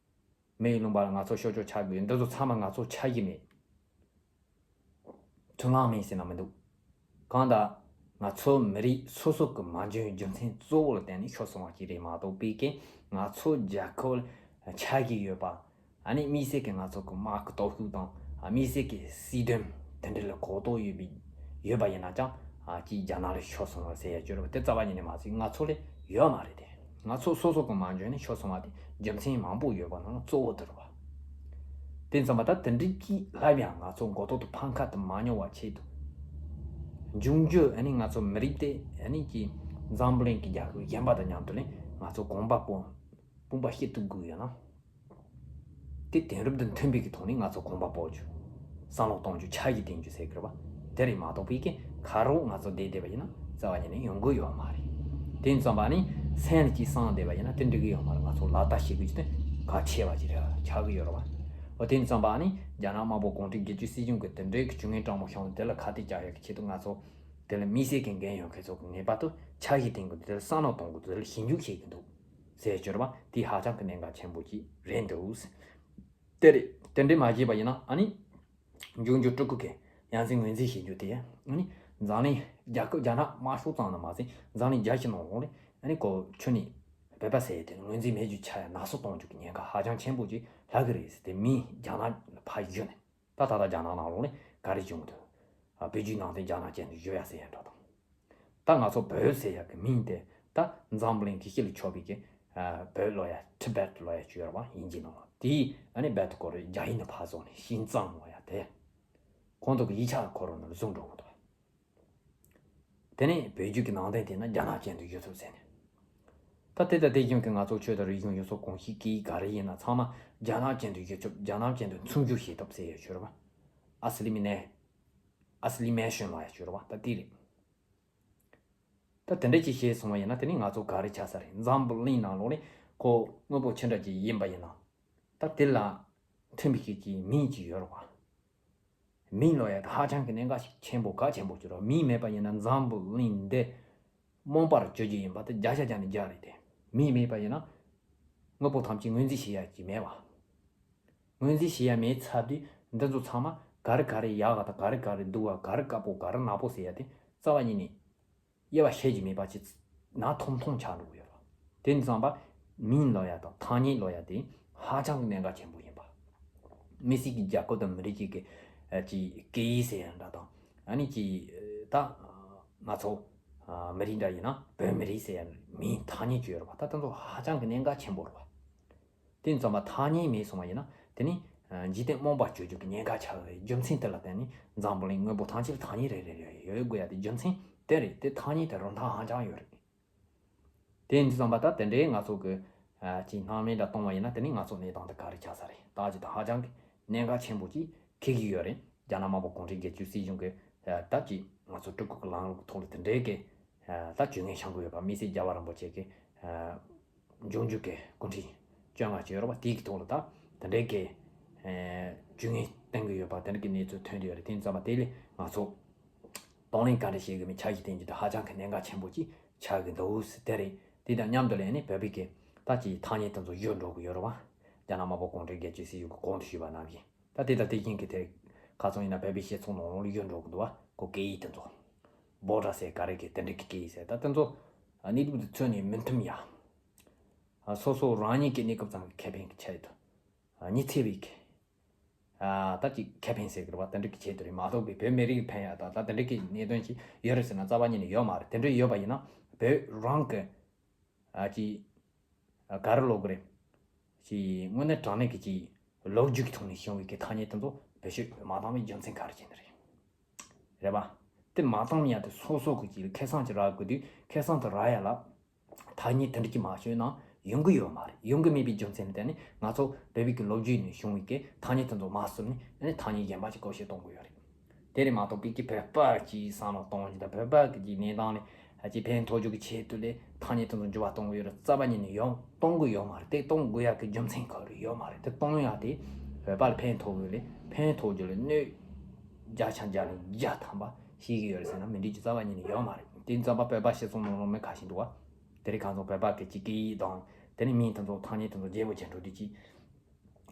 མི་ཡི་ལུང་པ་ལ་ང་ཚོ་ཤོར་ཆོག་ཆགས་དགོས། འདི་ཚོ་ཚང་མ་ང་ཚོ་ཆགས་ཀྱི་མེད། མཐུན་ལམ་མེད་ཟེར་ན་མི་འདུག་གང་ལྟར་ང་ཚོ་མི་རིགས་སོ་སོ་གི་མ་འཇོན་རྒྱུ་མཚན་གཙོ་བོ་ལ་བརྟེན་ནས་ཤོར་སོང་བ་ཅིག་རེད་མ་གཏོགས་པའི་གི་ང་ཚོ་རྒྱལ་ཁབ་ལ་ཆགས་ཀྱི་ཡོད་པ། ཨ་ནི་དམིགས་བསལ་གྱི་ང་ཚོ་གི་དམག་གི་སྟོབས་ཤུགས་དང་ཨ་དམིགས་བསལ་གྱི་སྲིད་དོན་དེ་འདྲ་ལ་གོ་རྟོགས་ཡོད་པའི་ཡོད་པ་ཡིན་ན་ཀྱང་ཨ་ཅིག་རྒྱ་ནག་ལ་ཤོར་སོང་བ་ཟེར་ཡ་ཅི་ཡོད་རེད་བ། དེ་རྩ་བ་ཉིད་ནས་མ་ཟད་ང་ཚོ་ལ་ཡོད་མ་རེད་དེ། ང་ཚོ་སོ་སོ་གི་མ་འཇོན་ནས་ཤོར་སོང་བ་དེ་རྒྱུ་མཚན་མང་པོ་ཡོད་པ་ནང་གཙོ་བོ་དེ་རེད་བ། དེ་ཙམ་པ་ད་དེ་འདྲའི་གིས་ལབ་ཡང་ང་ཚོ་མགོ་ཐོག་ཏུ་ཕམ་ཁ་དེ་མ་མྱོང་བ་ཆེད་དུ་འབྱུང་འགྱུར་ཨ་ནི་ང་ཚོ་མི་རིགས་དེ་ཨ་ནི་ཀྱི་འཛམ་བུ་གླིང་གི་རྒྱལ་ཁབ་གཞན་པ་དང་མཉམ་དུ་ལས་ང་ཚོ་གོམ་པ་སྤོ་དཔུང་པ་བཤེད་ཐུབ་དགོས་ཡོད་ན། དེ་དེང་རབས་དང་མཐུན་པའི་གི་ཐོག་ནས་ང་ཚོ་གོམ་པ་སྤོ་རྒྱུ། བསམ་བློ་གཏོང་རྒྱུ། ཆ་ཞིག་བསྟན་རྒྱུ་ཟེར་གི་རེད་བ། དེ་རེད་མ་གཏོགས་པའི་གི་ཁ་རོག་ང་ཚོ་བསྡད་བསྡད་པ་ཡིན་ན་རྩ་བ་ཉིད་ནས་ཡོང་གི་ཡོད་མ་རེད། དེ་ཙམ་པ་ནི་སེམས་ལ་ཅིག་བསམ་བསྡད་པ་ཡིན་ན་དེ་འགྲིག་གི་ཡོད་མ་རེད། ང་ཚོ་ལག་བསྟར་བྱེད་དགོས་རྒྱུ་དེ་གལ་ཆེ་བ་ཅིག་རེད་ཆགས་གི་ཡོད་རེད་བ། འོ་དེ་ཙམ་པ་ནི་རྒྱ་ནག་དམར་པོ་གུང་ཁྲན་སྒེར་གཅོད་སྲིད་གཞུང་གི་དེ་འདྲའི་གི་ཇུས་ངན་དྲང་མོ་བྱུང་དེ་ལ་ཁ་གཏད་བཅག་ཡག་གི་ཆེད་དུ་ང་ཚོ་དེ་ལ་དམིགས་བསལ་གི་འགན་ཡོད་མཁན་ཚོ་གི་ངེས་པར་དུ་ཆ་ཞིག་བསྟན་དགོས། དེ་ལ་བསམ་བློ་གཏོང་དགོས། དེ་ལ་ཞིབ་འཇུག་བྱེད་ཀྱི་འདུག་ཟེར་གྱི་རེད་བ། དེ་ཧ་ཅང་གི་གནད་འགག་ཆེན་པོ་ཅིག་རེད་འདུག་དེ་རེད། དེ་འདྲས་མ་བྱས་པ་ཡིན་ན་ཨ་ནི་འབྱུང་འགྱུར་སྤྲུལ་སྐུ་གི་ཡ་མཚན་ངོས་འཛིན་བྱེད་རྒྱུ་དེ་ཨ་ནི་འཛམ་གླིང་རྒྱལ་ཁབ་རྒྱ་ནག་དམར་ཤོག་ཙམ་ལ་མ་ཟད་འཛམ་གླིང་རྒྱལ་སྤྱི་ནང་ལོགས་ལ་ཨ་ནི་ཁོ་ཁྱོད་ནི་བོད་པ་ཟེར་ཡས་དེ་ངོས་འཛིན་མེད་རྒྱུ་ཆགས་ཡ་ན་སོ་གཏོང་རྒྱུ་གི་ཉེན་ཁ་ཧ་ཅང་ཆེན་པོ་ཅིག་ལྷག་གི་རེད་ཟེར་ཏེ་མི་རྒྱ་ནག་ལ་ཕར་བཞུད་ནས། ད་ད་ལྟ་རྒྱ་ནག་ནང་ལོགས་ནས་ག་རེ་བྱུང་འདུག་ཨ་བོད་བརྒྱུད་ནང་བསྟན་རྒྱ་ནག་ཅན་དུ་བསྒྱུར་ཡ་ཟེར་ཡ་འདྲ་དང་། ད་ང་ཚོ་བོད་ཟེར་ཡ་གི་མིང་དེ་ད་འཛམ་བུ་གླིང་གི་ཤེད་ལ་ཆོད་པའི་གི་ཨ་བོད་ལོ་ཡ་ཊི་བེད་ལོ་ཡ་བཅོས་ར་བ་ཡིན་གྱི་ནང་དེའི་ཨ་ནི་བེད་སྐོར་རེ་རྒྱ་ཡིག་ནས་ཕར་བཟོ་ནས་ཤིན་ཙང་ལོ་ཡ་དེ་ཁོང་ཚོ་གི་ཡིག་ཆ་འཁོར་རོ་ནས་བཟུང་འགྲོ་གི་འདུག་དེ་ནས་བོད་བརྒྱུད་ཀྱི་ནང་བསྟན་དེ་ན་རྒྱ་ནག་ཅན་དུ་བསྒྱུར་ཐུབ་ཟེར་ནས། ད་དེ་ལྟ་དེ་བཞིན་གྱི་ང་ཚོ་ཆོས་དང་རིག་གཞུང་ཡུལ་སྲོལ་གོམས་གཤིས་སྐད་ཡིག་ག་རེ་ཡིན་ན་ཚང་མ་རྒྱ་ནག་ཅན་དུ་བསྒྱུར་ཐུབ། རྒྱ་ནག་ཅན་དུ་མཚུངས་སྒྱུར་བྱེད་ཐུབ་ཟེར་ཡོད་ཤོད་རེད་བ། ཨ་སི་ལི་མི་ནེ། ཨ་སི་ལི་མེ་ཤོན་ལ་ཡ་ཤོད་རེད་བ། ད་དེ་རེད། ད་དེ་འདྲ་ཅིག་བྱས་སོང་བ་ཡིན་ན་དེ་ནི་ང་ཚོ་ག་རེ་ཆགས་ས་རེད། འཛམ་བུ་གླིང་ནང་ལོགས་ནས་ཁོ་དངོས་པོ་ཅི་འདྲ་ཅིག་ཡིན་པ་ཡིན་ན། ད་དེ་ལ་མཐུན་པའི་ཤེས་ཀྱི་མིང་ཅིག་ཡོད་རེད་བ། མིང་ལོ་ཡ་ད་ཧ་ཅང་གི་གནད་འགག་ཞིག་ཆེན་པོ་གལ་ཆེན་པོ་ཅིག་རེད་བ། མིང་མེད་པ་ཡིན་ན་འཛམ་བུ་གླིང་འདི་རྨོངས་པར་གྱུར་རྒྱུ་ཡིན་པ་དེ་བརྒྱ་ཆ་བརྒྱ་ནས་བརྒྱ་རེད་དེ། མིང་མེད་པ་ཡིན་ན་དངོས་པོ་ཐམས་ཅད་ངོས་འཛིན་བྱེད་ཡ་ཅིག་མེད་བ། ངོས་འཛིན་བྱེད་ཡ་མེད་ཚར་དུས་འདི་ཚོ་ཚང་མ་ག་རེ་ག་རེ་ཡག་ག་དང་ག་རེ་ག་རེ་སྡུག་ག་ག་རེ་དཀར་པོ་ག་རེ་ནག་པོ་ཟེར་ཡ་དེ་རྩ་བ་ཉིད་ནས་དབྱེ་བ་ཕྱེ་རྒྱུ་མེད་པ་ཅིག་ན་ཐོམ་ཐོམ་ཆགས་འགྲོ་གི་ཡོད་རེད། དེ་ཙམ་པ་མིང་ལབ་ཡ་དང་ཐ་སྙད་ལབ་ཡ་དེ་ཧ་ཅང་གི་གནད་འགག་ཆེན་པོ་ཡིན་པ། མི་སེར་གྱི་རྒྱལ་ཁབ་དང་མི་རིགས་ཀྱི་གི་ཨ་ཅིག་སྐད་ཡིག་ཟེར་ཡ་འདྲ་དང་ཨ་ནི་ཅིག་ད་ང་ཚོ་ཨ་མི་རིགས་འདྲ་ཡིན་ན་བོད་མི་རིགས་ཟེར་ཡ་མིང་ཐ་སྙད་ཅིག་ཡོད་རེད་པ། ད་དེ་ཚོ་ཧ་ཅང་གི་གནད་འགག་ཆེན་པོ་རེད་པ། དེ་ཙམ་པ་ཐ་སྙད་མེད་སོང་བ་ཡིན་ན་དེ་ནི་ཨ་འཇིག་རྟེན་རྨོངས་པ་བཅོས་རྒྱུ་གི་ཉེན་ཁ་ཆགས་ཡོད་རེད། རྒྱུ་མཚན་དེ་ལ་བརྟེན་ནས་འཛམ་བུ་གླིང་དངོས་པོ་ཐམས་ཅད་ལ་ཐ་སྙད་རེ་རེ་རེ་ཡོད་དགོས་ཡ་དེ་རྒྱུ་མཚན་དེ་རེད། དེ་ཐ་སྙད་དེ་རིན་ཐང་ཧ་ཅང་ཡོད་རེད། དེ་ཡིན་དུས་ཙམ་པ་ད་དེ་འདྲའི་ང་ཚོ་གི་ཨ་ཅིག་སྣང་མེད་འདྲ་གཏོང་བ་ཡིན་ན་དེ་ནི་ང་ཚོ་གནས་སྟངས་དེ་ག་རེ་ཆགས་ས་རེད། ད་ཅི་ད་ཧ་ཅང་གི་གནད་འགག་ཆེན་པོ་ཅིག་འཁེལ་གྱི་ཡོད་རེད། རྒྱ་ནག་དམར་པོ་གུང་ཁྲན་སྒེར་གཅོད་སྲིད་གཞུང་གི་ཨ་ད་ཅི་ང་ཚོ་སྤྲུལ་སྐུ་གི་ལམ་ལུགས་ཐོག་ལ་དེ་འདྲའི་གི་ཨ་ད་ཇུས་ངན་བཞག་གི་ཡོད་པ། དམིགས་བསལ་རྒྱལ་བ་རིན་པོ་ཆེ་གི་ཨ་འབྱུང་འགྱུར་གི་སྐུ་ཕྲེང་བཅོ་ལྔ་ཅིག་ཡོད་རེད་པ། དེའི་གི་ཐོག་ལ་ད་དེ་འདྲའི་གི་ཨ་ཇུས་ངན་བསྟན་གི་ཡོད་པ་དེ་འདྲ་གི་གནས་ཚུལ་ཐོན་གི་ཡོད་རེད། དེ་ཡིན་ཙམ་པ་དེ་ལས་ང་ཚོ་གདོང་ལེན་ག་འདྲ་བྱེད་དགོས་མིན་ཆ་ཞིག་བསྟན་རྒྱུ་དེ་ཧ་ཅང་གི་གནད་འགག་ཆེན་པོ་ཅིག་ཆགས་ཀྱི་འདུག་ཟེར་དེ་རེད། དེ་དང་མཉམ་དུ་ལས་ནི་བོད་པའི་གི་ད་ཅིག་ཐ་སྙད་དེ་ཚོ་བསྒྱུར་འགྲོ་གི་ཡོད་རེད་བ། རྒྱ་ནག་དམར་པོ་གུང་ཁྲན་སྒེར་གཅོད་སྲིད་གཞུང་གི་གོང་དུ་ཞུས་པ་ནང་བཞིན་ད་དེ་དང་དེ་བཞིན་གི་དེ་ཁ་སང་ཡིན་ན་བོད་པའི་སྤྱི་ཚོགས་ནང་ལོགས་ལ་བསྒྱུར་འགྲོ་གི་འདུག་བ། ཁོ་སྐད་ཡིག་དེ་ཚོ་བྷོ་ཊ་ཟེར་ག་རེ་གི་དེ་འདྲ་གི་སྐད་ཡིག་ཟེར་ད་དེ་ཚོ་གནས་ལུགས་དེ་ཚོ་ནི་མི་མཐུན་ཡ། སོ་སོ་རང་ཉིད་ཀྱི་གནས་སྐབས་ཙམ་གི་ཁེ་ཕན་གི་ཆེད་དུ་ཉི་ཚེ་བའི་གི་ཨ་ད་ཅིག་ཁེ་ཕན་ཟེར་གི་རེད་བ། དེ་འདྲ་གི་ཆེད་དུ་རེད་མ་གཏོགས་པའི་བོད་མི་རིགས་ཕན་ཡག་དང་ད་དེ་འདྲ་གི་གནད་དོན་ཅིག་ཡོད་རེད་ཟེར་ན་རྩ་བ་ཉིད་ནས་ཡོད་མ་རེད། དེ་འདྲ་ཡོད་པ་ཡིན་ན་བོད་རང་གི་ཨ་ཅིག་ག་རེ་ལབ་དགོས་རེད། ཅིག་དངོས་གནས་དྲང་གནས་ཀྱི་ཅིག་ལོ་རྒྱུས་ཀྱི་ཐོག་ནས་བྱུང་བའི་གི་ཐ་སྙད་དེ་ཚོ་བེད་སྤྱོད་མ་བཏང་བའི་རྒྱུ་མཚན་ག་རེ་བྱས་ནས་རེད། རེད་པ། དེ་མ་བཏང་ཡ་དེ་སོ་སོ་གི་ཅིག་ཁེ་བཟང་ཅིག་རག་དགོས་དུས་ཁེ་བཟང་དེ་རག་ཡ་ལ་ཐ་སྙད་དེ་འདྲ་ཅིག་མ་བྱོས་ན་ཡོང་གི་ཡོད་མ་རེད། ཡོང་གི་མེད་པའི་རྒྱུ་མཚན་ལ་བརྟེན་ནས་ང་ཚོ་བོད་པའི་གི་ལོ་རྒྱུས་ནས་བྱུང་བའི་གི་ཐ་སྙད་དེ་ཚོ་མ་བཟུང་ནས་ཨ་ནི་ཐ་སྙད་གཞན་པ་ཅིག་བཀོལ་སྤྱོད་གཏོང་གི་ཡོད་རེད། དེ་རེད་མ་གཏོགས་པའི་གི་བོད་པ་གི་བསམ་བློ་གཏོང་རྒྱུ་དང་བོད་པ་གི་གནས་སྟངས་ལ་ཨ་ཅེ་ཕན་ཐོགས་རྒྱུ་གི་ཆེད་དུ་ལས་ཐ་སྙད་དེ་ཚོ་འགྱུར་བ་གཏོང་གི་ཡོད་རེད། རྩ་བ་ཉིད་ནས་ཡོང་གཏོང་གི་ཡོད་མ་རེད། དེ་གཏོང་དགོས་ཡག་གི་རྒྱུ་མཚན་ག་རེ་ཡོད་མ་རེད། དེ་གཏོང་ཡག་དེ་བོད་པ་ལ་ཕན་ཐོགས་དགོས་ལས་ཕན་ཐོགས་རྒྱུ་ལ་གནོད་བརྒྱ་ཆ་བརྒྱ་ལ་བརྒྱ་ཐམ་པ་ཤེས་ཀྱི་ཡོད་རེད་ཟེར་ན་མི་འགྲིག་རྒྱུ་རྩ་བ་ཉིད་ནས་ཡོད་མ་རེད། དེ་ཙམ་པ་བོད་པ་སྤྱི་ཚོགས་ནང་ལ་མི་ཁ་ཤས་འདུག་བ། དེ་རིང་ཁ་སང་བོད་པ་གི་ཅིག་སྐད་ཡིག་དང་དེ་ནས་མིང་དེ་ཚོ་ཐ་སྙད་དེ་ཚོ་བརྗེ་པོ་བྱས་འགྲོ་དུས་ཅིག་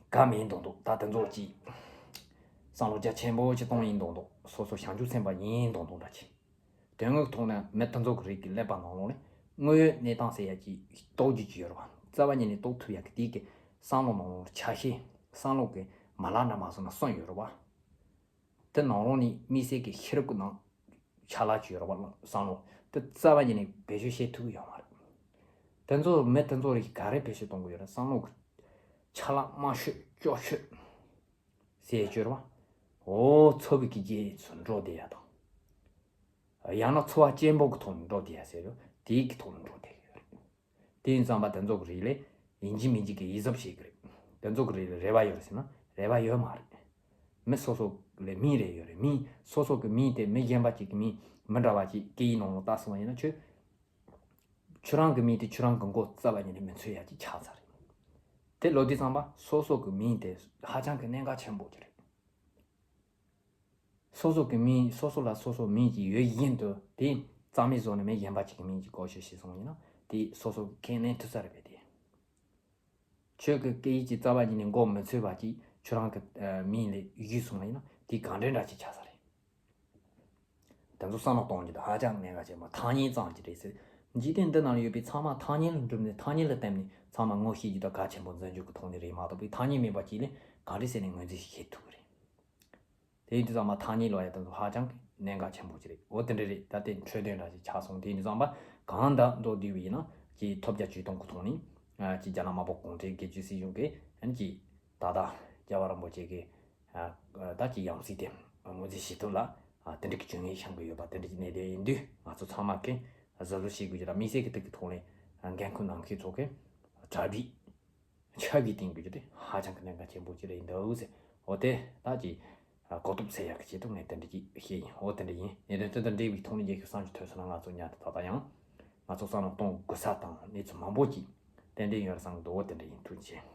ག་མིན་དང་འདུག་ད་དེ་ཚོ་ཅིག་བསམ་བློ་རྒྱ་ཆེན་པོ་ཅིག་གཏོང་ཡིན་དང་འདུག་སོ་སོ་བྱང་ཆུབ་སེམས་དཔའ་ཡིན་དང་འདུག་འདྲ་ཅིག་དོན་དངོས་ཐོག་ནས་མི་དེ་ཚོ་གི་རིགས་ཀྱི་ཀླད་པ་ནང་ལོགས་ནས་དངོས་ཡོད་གནས་སྟངས་ཟེར་ཡ་ཅིག་རྟོགས་རྒྱུ་ཅིག་ཡོད་རེད་བ། རྩ་བ་ཉིད་ནས་རྟོགས་ཐུབ་ཡ་གི་དེའི་གི་བསམ་བློ་ནང་ལོགས་ཆ་ཤས་བསམ་བློ་གི་མ་ལག་འདྲ་མ་སོང་ན་གསུམ་ཡོད་རེད་བ། དེ་ནང་ལོགས་ནས་དམིགས་བསལ་གྱི་ཤེས་རབ་ཀྱི་ནང་ཆ་ལག་ཅིག་ཡོད་རེད་བ། བསམ་བློ་དེ་རྩ་བ་ཉིད་ནས་བེད་སྤྱོད་བྱེད་ཐུབ་ཀྱི་ཡོད་མ་རེད། དེ་ཚོ་མི་དེ་ཚོ་རིགས་ག་རེ་བེད་སྤྱོད་གཏོང་གི་ཡོད་རེད། བསམ་བློ་གི་ཆ་ལག་དམའ་ཤོས་སྐྱོ་ཤོས་ཟེར་ཡ་ཅིག་ཡོད་རེད་བ། འོ་འཚོ་བའི་གི་རྗེས་སུ་འགྲོ་བསྡད་ཡ་དང་། ཡང་ན་འཚོ་བ་སྐྱེན་པོ་གི་ཐོག་ནས་འགྲོ་བསྡད་ཡ་ཟེར་རེད། དེའི་གི་ཐོག་ནས་འགྲོ་བསྡད་ཡོད་རེད། དེ་ཡིན་ཙང་པ་དེ་ཚོ་གི་རིགས་ལས་ཡིན་གཅིག་མིན་གཅིག་གི་ཡིད་གཟབ་བྱེད་གི་རེད། དེ་ཚོ་གི་རིགས་ལས་རེ་བ་ཡོད་རེད་ཟེར་ན་རེ་བ་ཡོད་མ་རེད། མི་སོ་སོ་ལས་མིང་རེ་ཡོད་རེད། མིང་སོ་སོ་གི་མིང་དེ་མི་གཞན་པ་ཅིག་གི་མིང་མི་འདྲ་བ་ཅིག་སྐད་ཡིག་ནང་ལ་བཏགས་སོང་བ་ཡིན་ན་ཁྱོད་ཁྱོད་རང་གི་མིང་དེ་ཁྱོད་རང་གི་མགོ་རྩ་བ་ཉིད་ནས་མི་འཚོས་ཡ་ཅིག་ཆགས་ཚར་རེད། དེ་ལོ་དུས་ཙམ་པ་སོ་སོ་གི་མིང་དེ་ཧ་ཅང་གི་གནད་འགག་ཆེན་པོ་ཅིག་རེད། སོ་སོ་གི་མིང་སོ་སོ་ལ་སོ་སོ་མིང་ཅིག་ཡོད་བཞིན་དུ་དེ་རྩ་མེད་བཟོ་ནས་མི་གཞན་པ་ཅིག་གི་མིང་ཅིག་བཀོལ་སྤྱོད་བྱས་སོང་ཡིན་ན་དེ་སོ་སོ་གི་ཁས་ལེན་ཐུབ་ས་རེད་པས། དེ་ཁྱོད་ཀྱི་སྐད་ཡིག་ཅིག་རྩ་བ་ཉིད་ནས་མགོ་མི་ཚོས་པ་ཅིག་ཁྱོད་རང་གི་ཨ་མིང་ལས་བརྒྱུད་སོང་བ་ཡིན་ན་དེ་གང་འདྲ་འདྲ་ཅིག་ཆགས་ས་རེད། དེ་ཚོ་བསམ་བློ་གཏོང་རྒྱུ་དང་ཧ་ཅང་གནད་འགག་ཆེན་པོ། ཐ་སྙད་ཙམ་ཅིག་རེད་ཟེར། འཇིག་རྟེན་འདི་ནང་ལ་ཡོད་པའི་ཚང་མ་ཐ་སྙད་ལ་གྲུབ་ནས་ཐ་སྙད་ལ་བརྟེན་ནས་ཚང་མ་ངོ་ཤེས་རྒྱུ་དང་གལ་ཆེན་པོ་འཛིན་རྒྱུ་གི་ཐོག་ནས་རེད་མ་གཏོགས་པའི་ཐ་སྙད་མེད་པ་ཅིག་ལས་གང་འདྲ་ཟེར་ནས་ངོས་འཛིན་ཞིག་བྱེད་ཐུབ་ཀྱི་རེད། དེ་ཡིན་དུས་ཙམ་པ་ཐ་སྙད་ལབ་ཡ་དེ་ཚོ་ཧ་ཅང་གི་གནད་འགག་ཆེན་པོ་ཅིག་རེད། འོ་དེ་འདྲ་རེད། ད་ལྟའི་འཕྲོས་དོན་འདྲ་ཞིག་ཆགས་སོང་། དེ་ཡིན་དུས་ཙམ་པ་གང་ལྟར་མདོར་བསྡུས་པ་ཡིན་ན་ཀྱི་ཐོབ་རྒྱ་ཇུས་སྟོང་གི་ཐོག་ནས་ཀྱི་རྒྱ་ནག་དམར་པོ་གུང་ཁྲན་སྒེར་གཅོད་སྲིད་གཞུང་གིས་ཀྱི་ད་ལྟ་རྒྱལ་བ་རིན་པོ་ཆེ་གི་ད་ཀྱི་ཡང་སྲིད་དེ་ངོས་འཛིན་བྱེད་ཐུབ་ལ་དེ་འདྲ་གི་བྱུས་ངན་བཤམས་གི་ཡོད་པ་དེ་འདྲ་གི་གནད་དོན་ཡིན་དུས་ང་ཚོ་ཚང་མ་གི་གཟབ་གཟབ་བྱེད་དགོས་ཀྱི་ར། དམིགས་བསལ་གི་དེ་གི་ཐོག་ནས་འགན་ཁུར་གནང་མཁན་ཚོ་གི་གྲ་སྒྲིག་ཆབ་ཀྱིས་བསྟེན་དགོས་རྒྱུ་དེ་ཧ་ཅང་གི་གནད་འགག་ཆེན་པོ་ཅིག་རེད་འདུག་ཟེར། འོ་དེ་ད་ཀྱི་གོ་རྟོགས་སད་ཡག་གི་ཆེད་དུ་ངས་དེ་འདྲ་ཅིག་བཤད་ཡིན། འོ་དེ་འདྲ་ཡིན། གནད་དོན་དེ་དང་འབྲེལ་བའི་ཐོག་ནས་རྒྱལ་ཁབ་གསར་འགྱུར་ཐོན་སོང་ན་ང་ཚོ་ཉར་དུ་ད་ལྟ་ཡང་ང་ཚོ་བསམ་བློ་གཏོང་དགོས་ས་དང་གནས་ཚུལ་མང་པོ་ཅིག་ཏན་ཏན་ཡོད་རེད་བསམ་གི་འདུག་འོ་དེ་འདྲ་ཡིན། ཐུགས་རྗེ་ཆེ།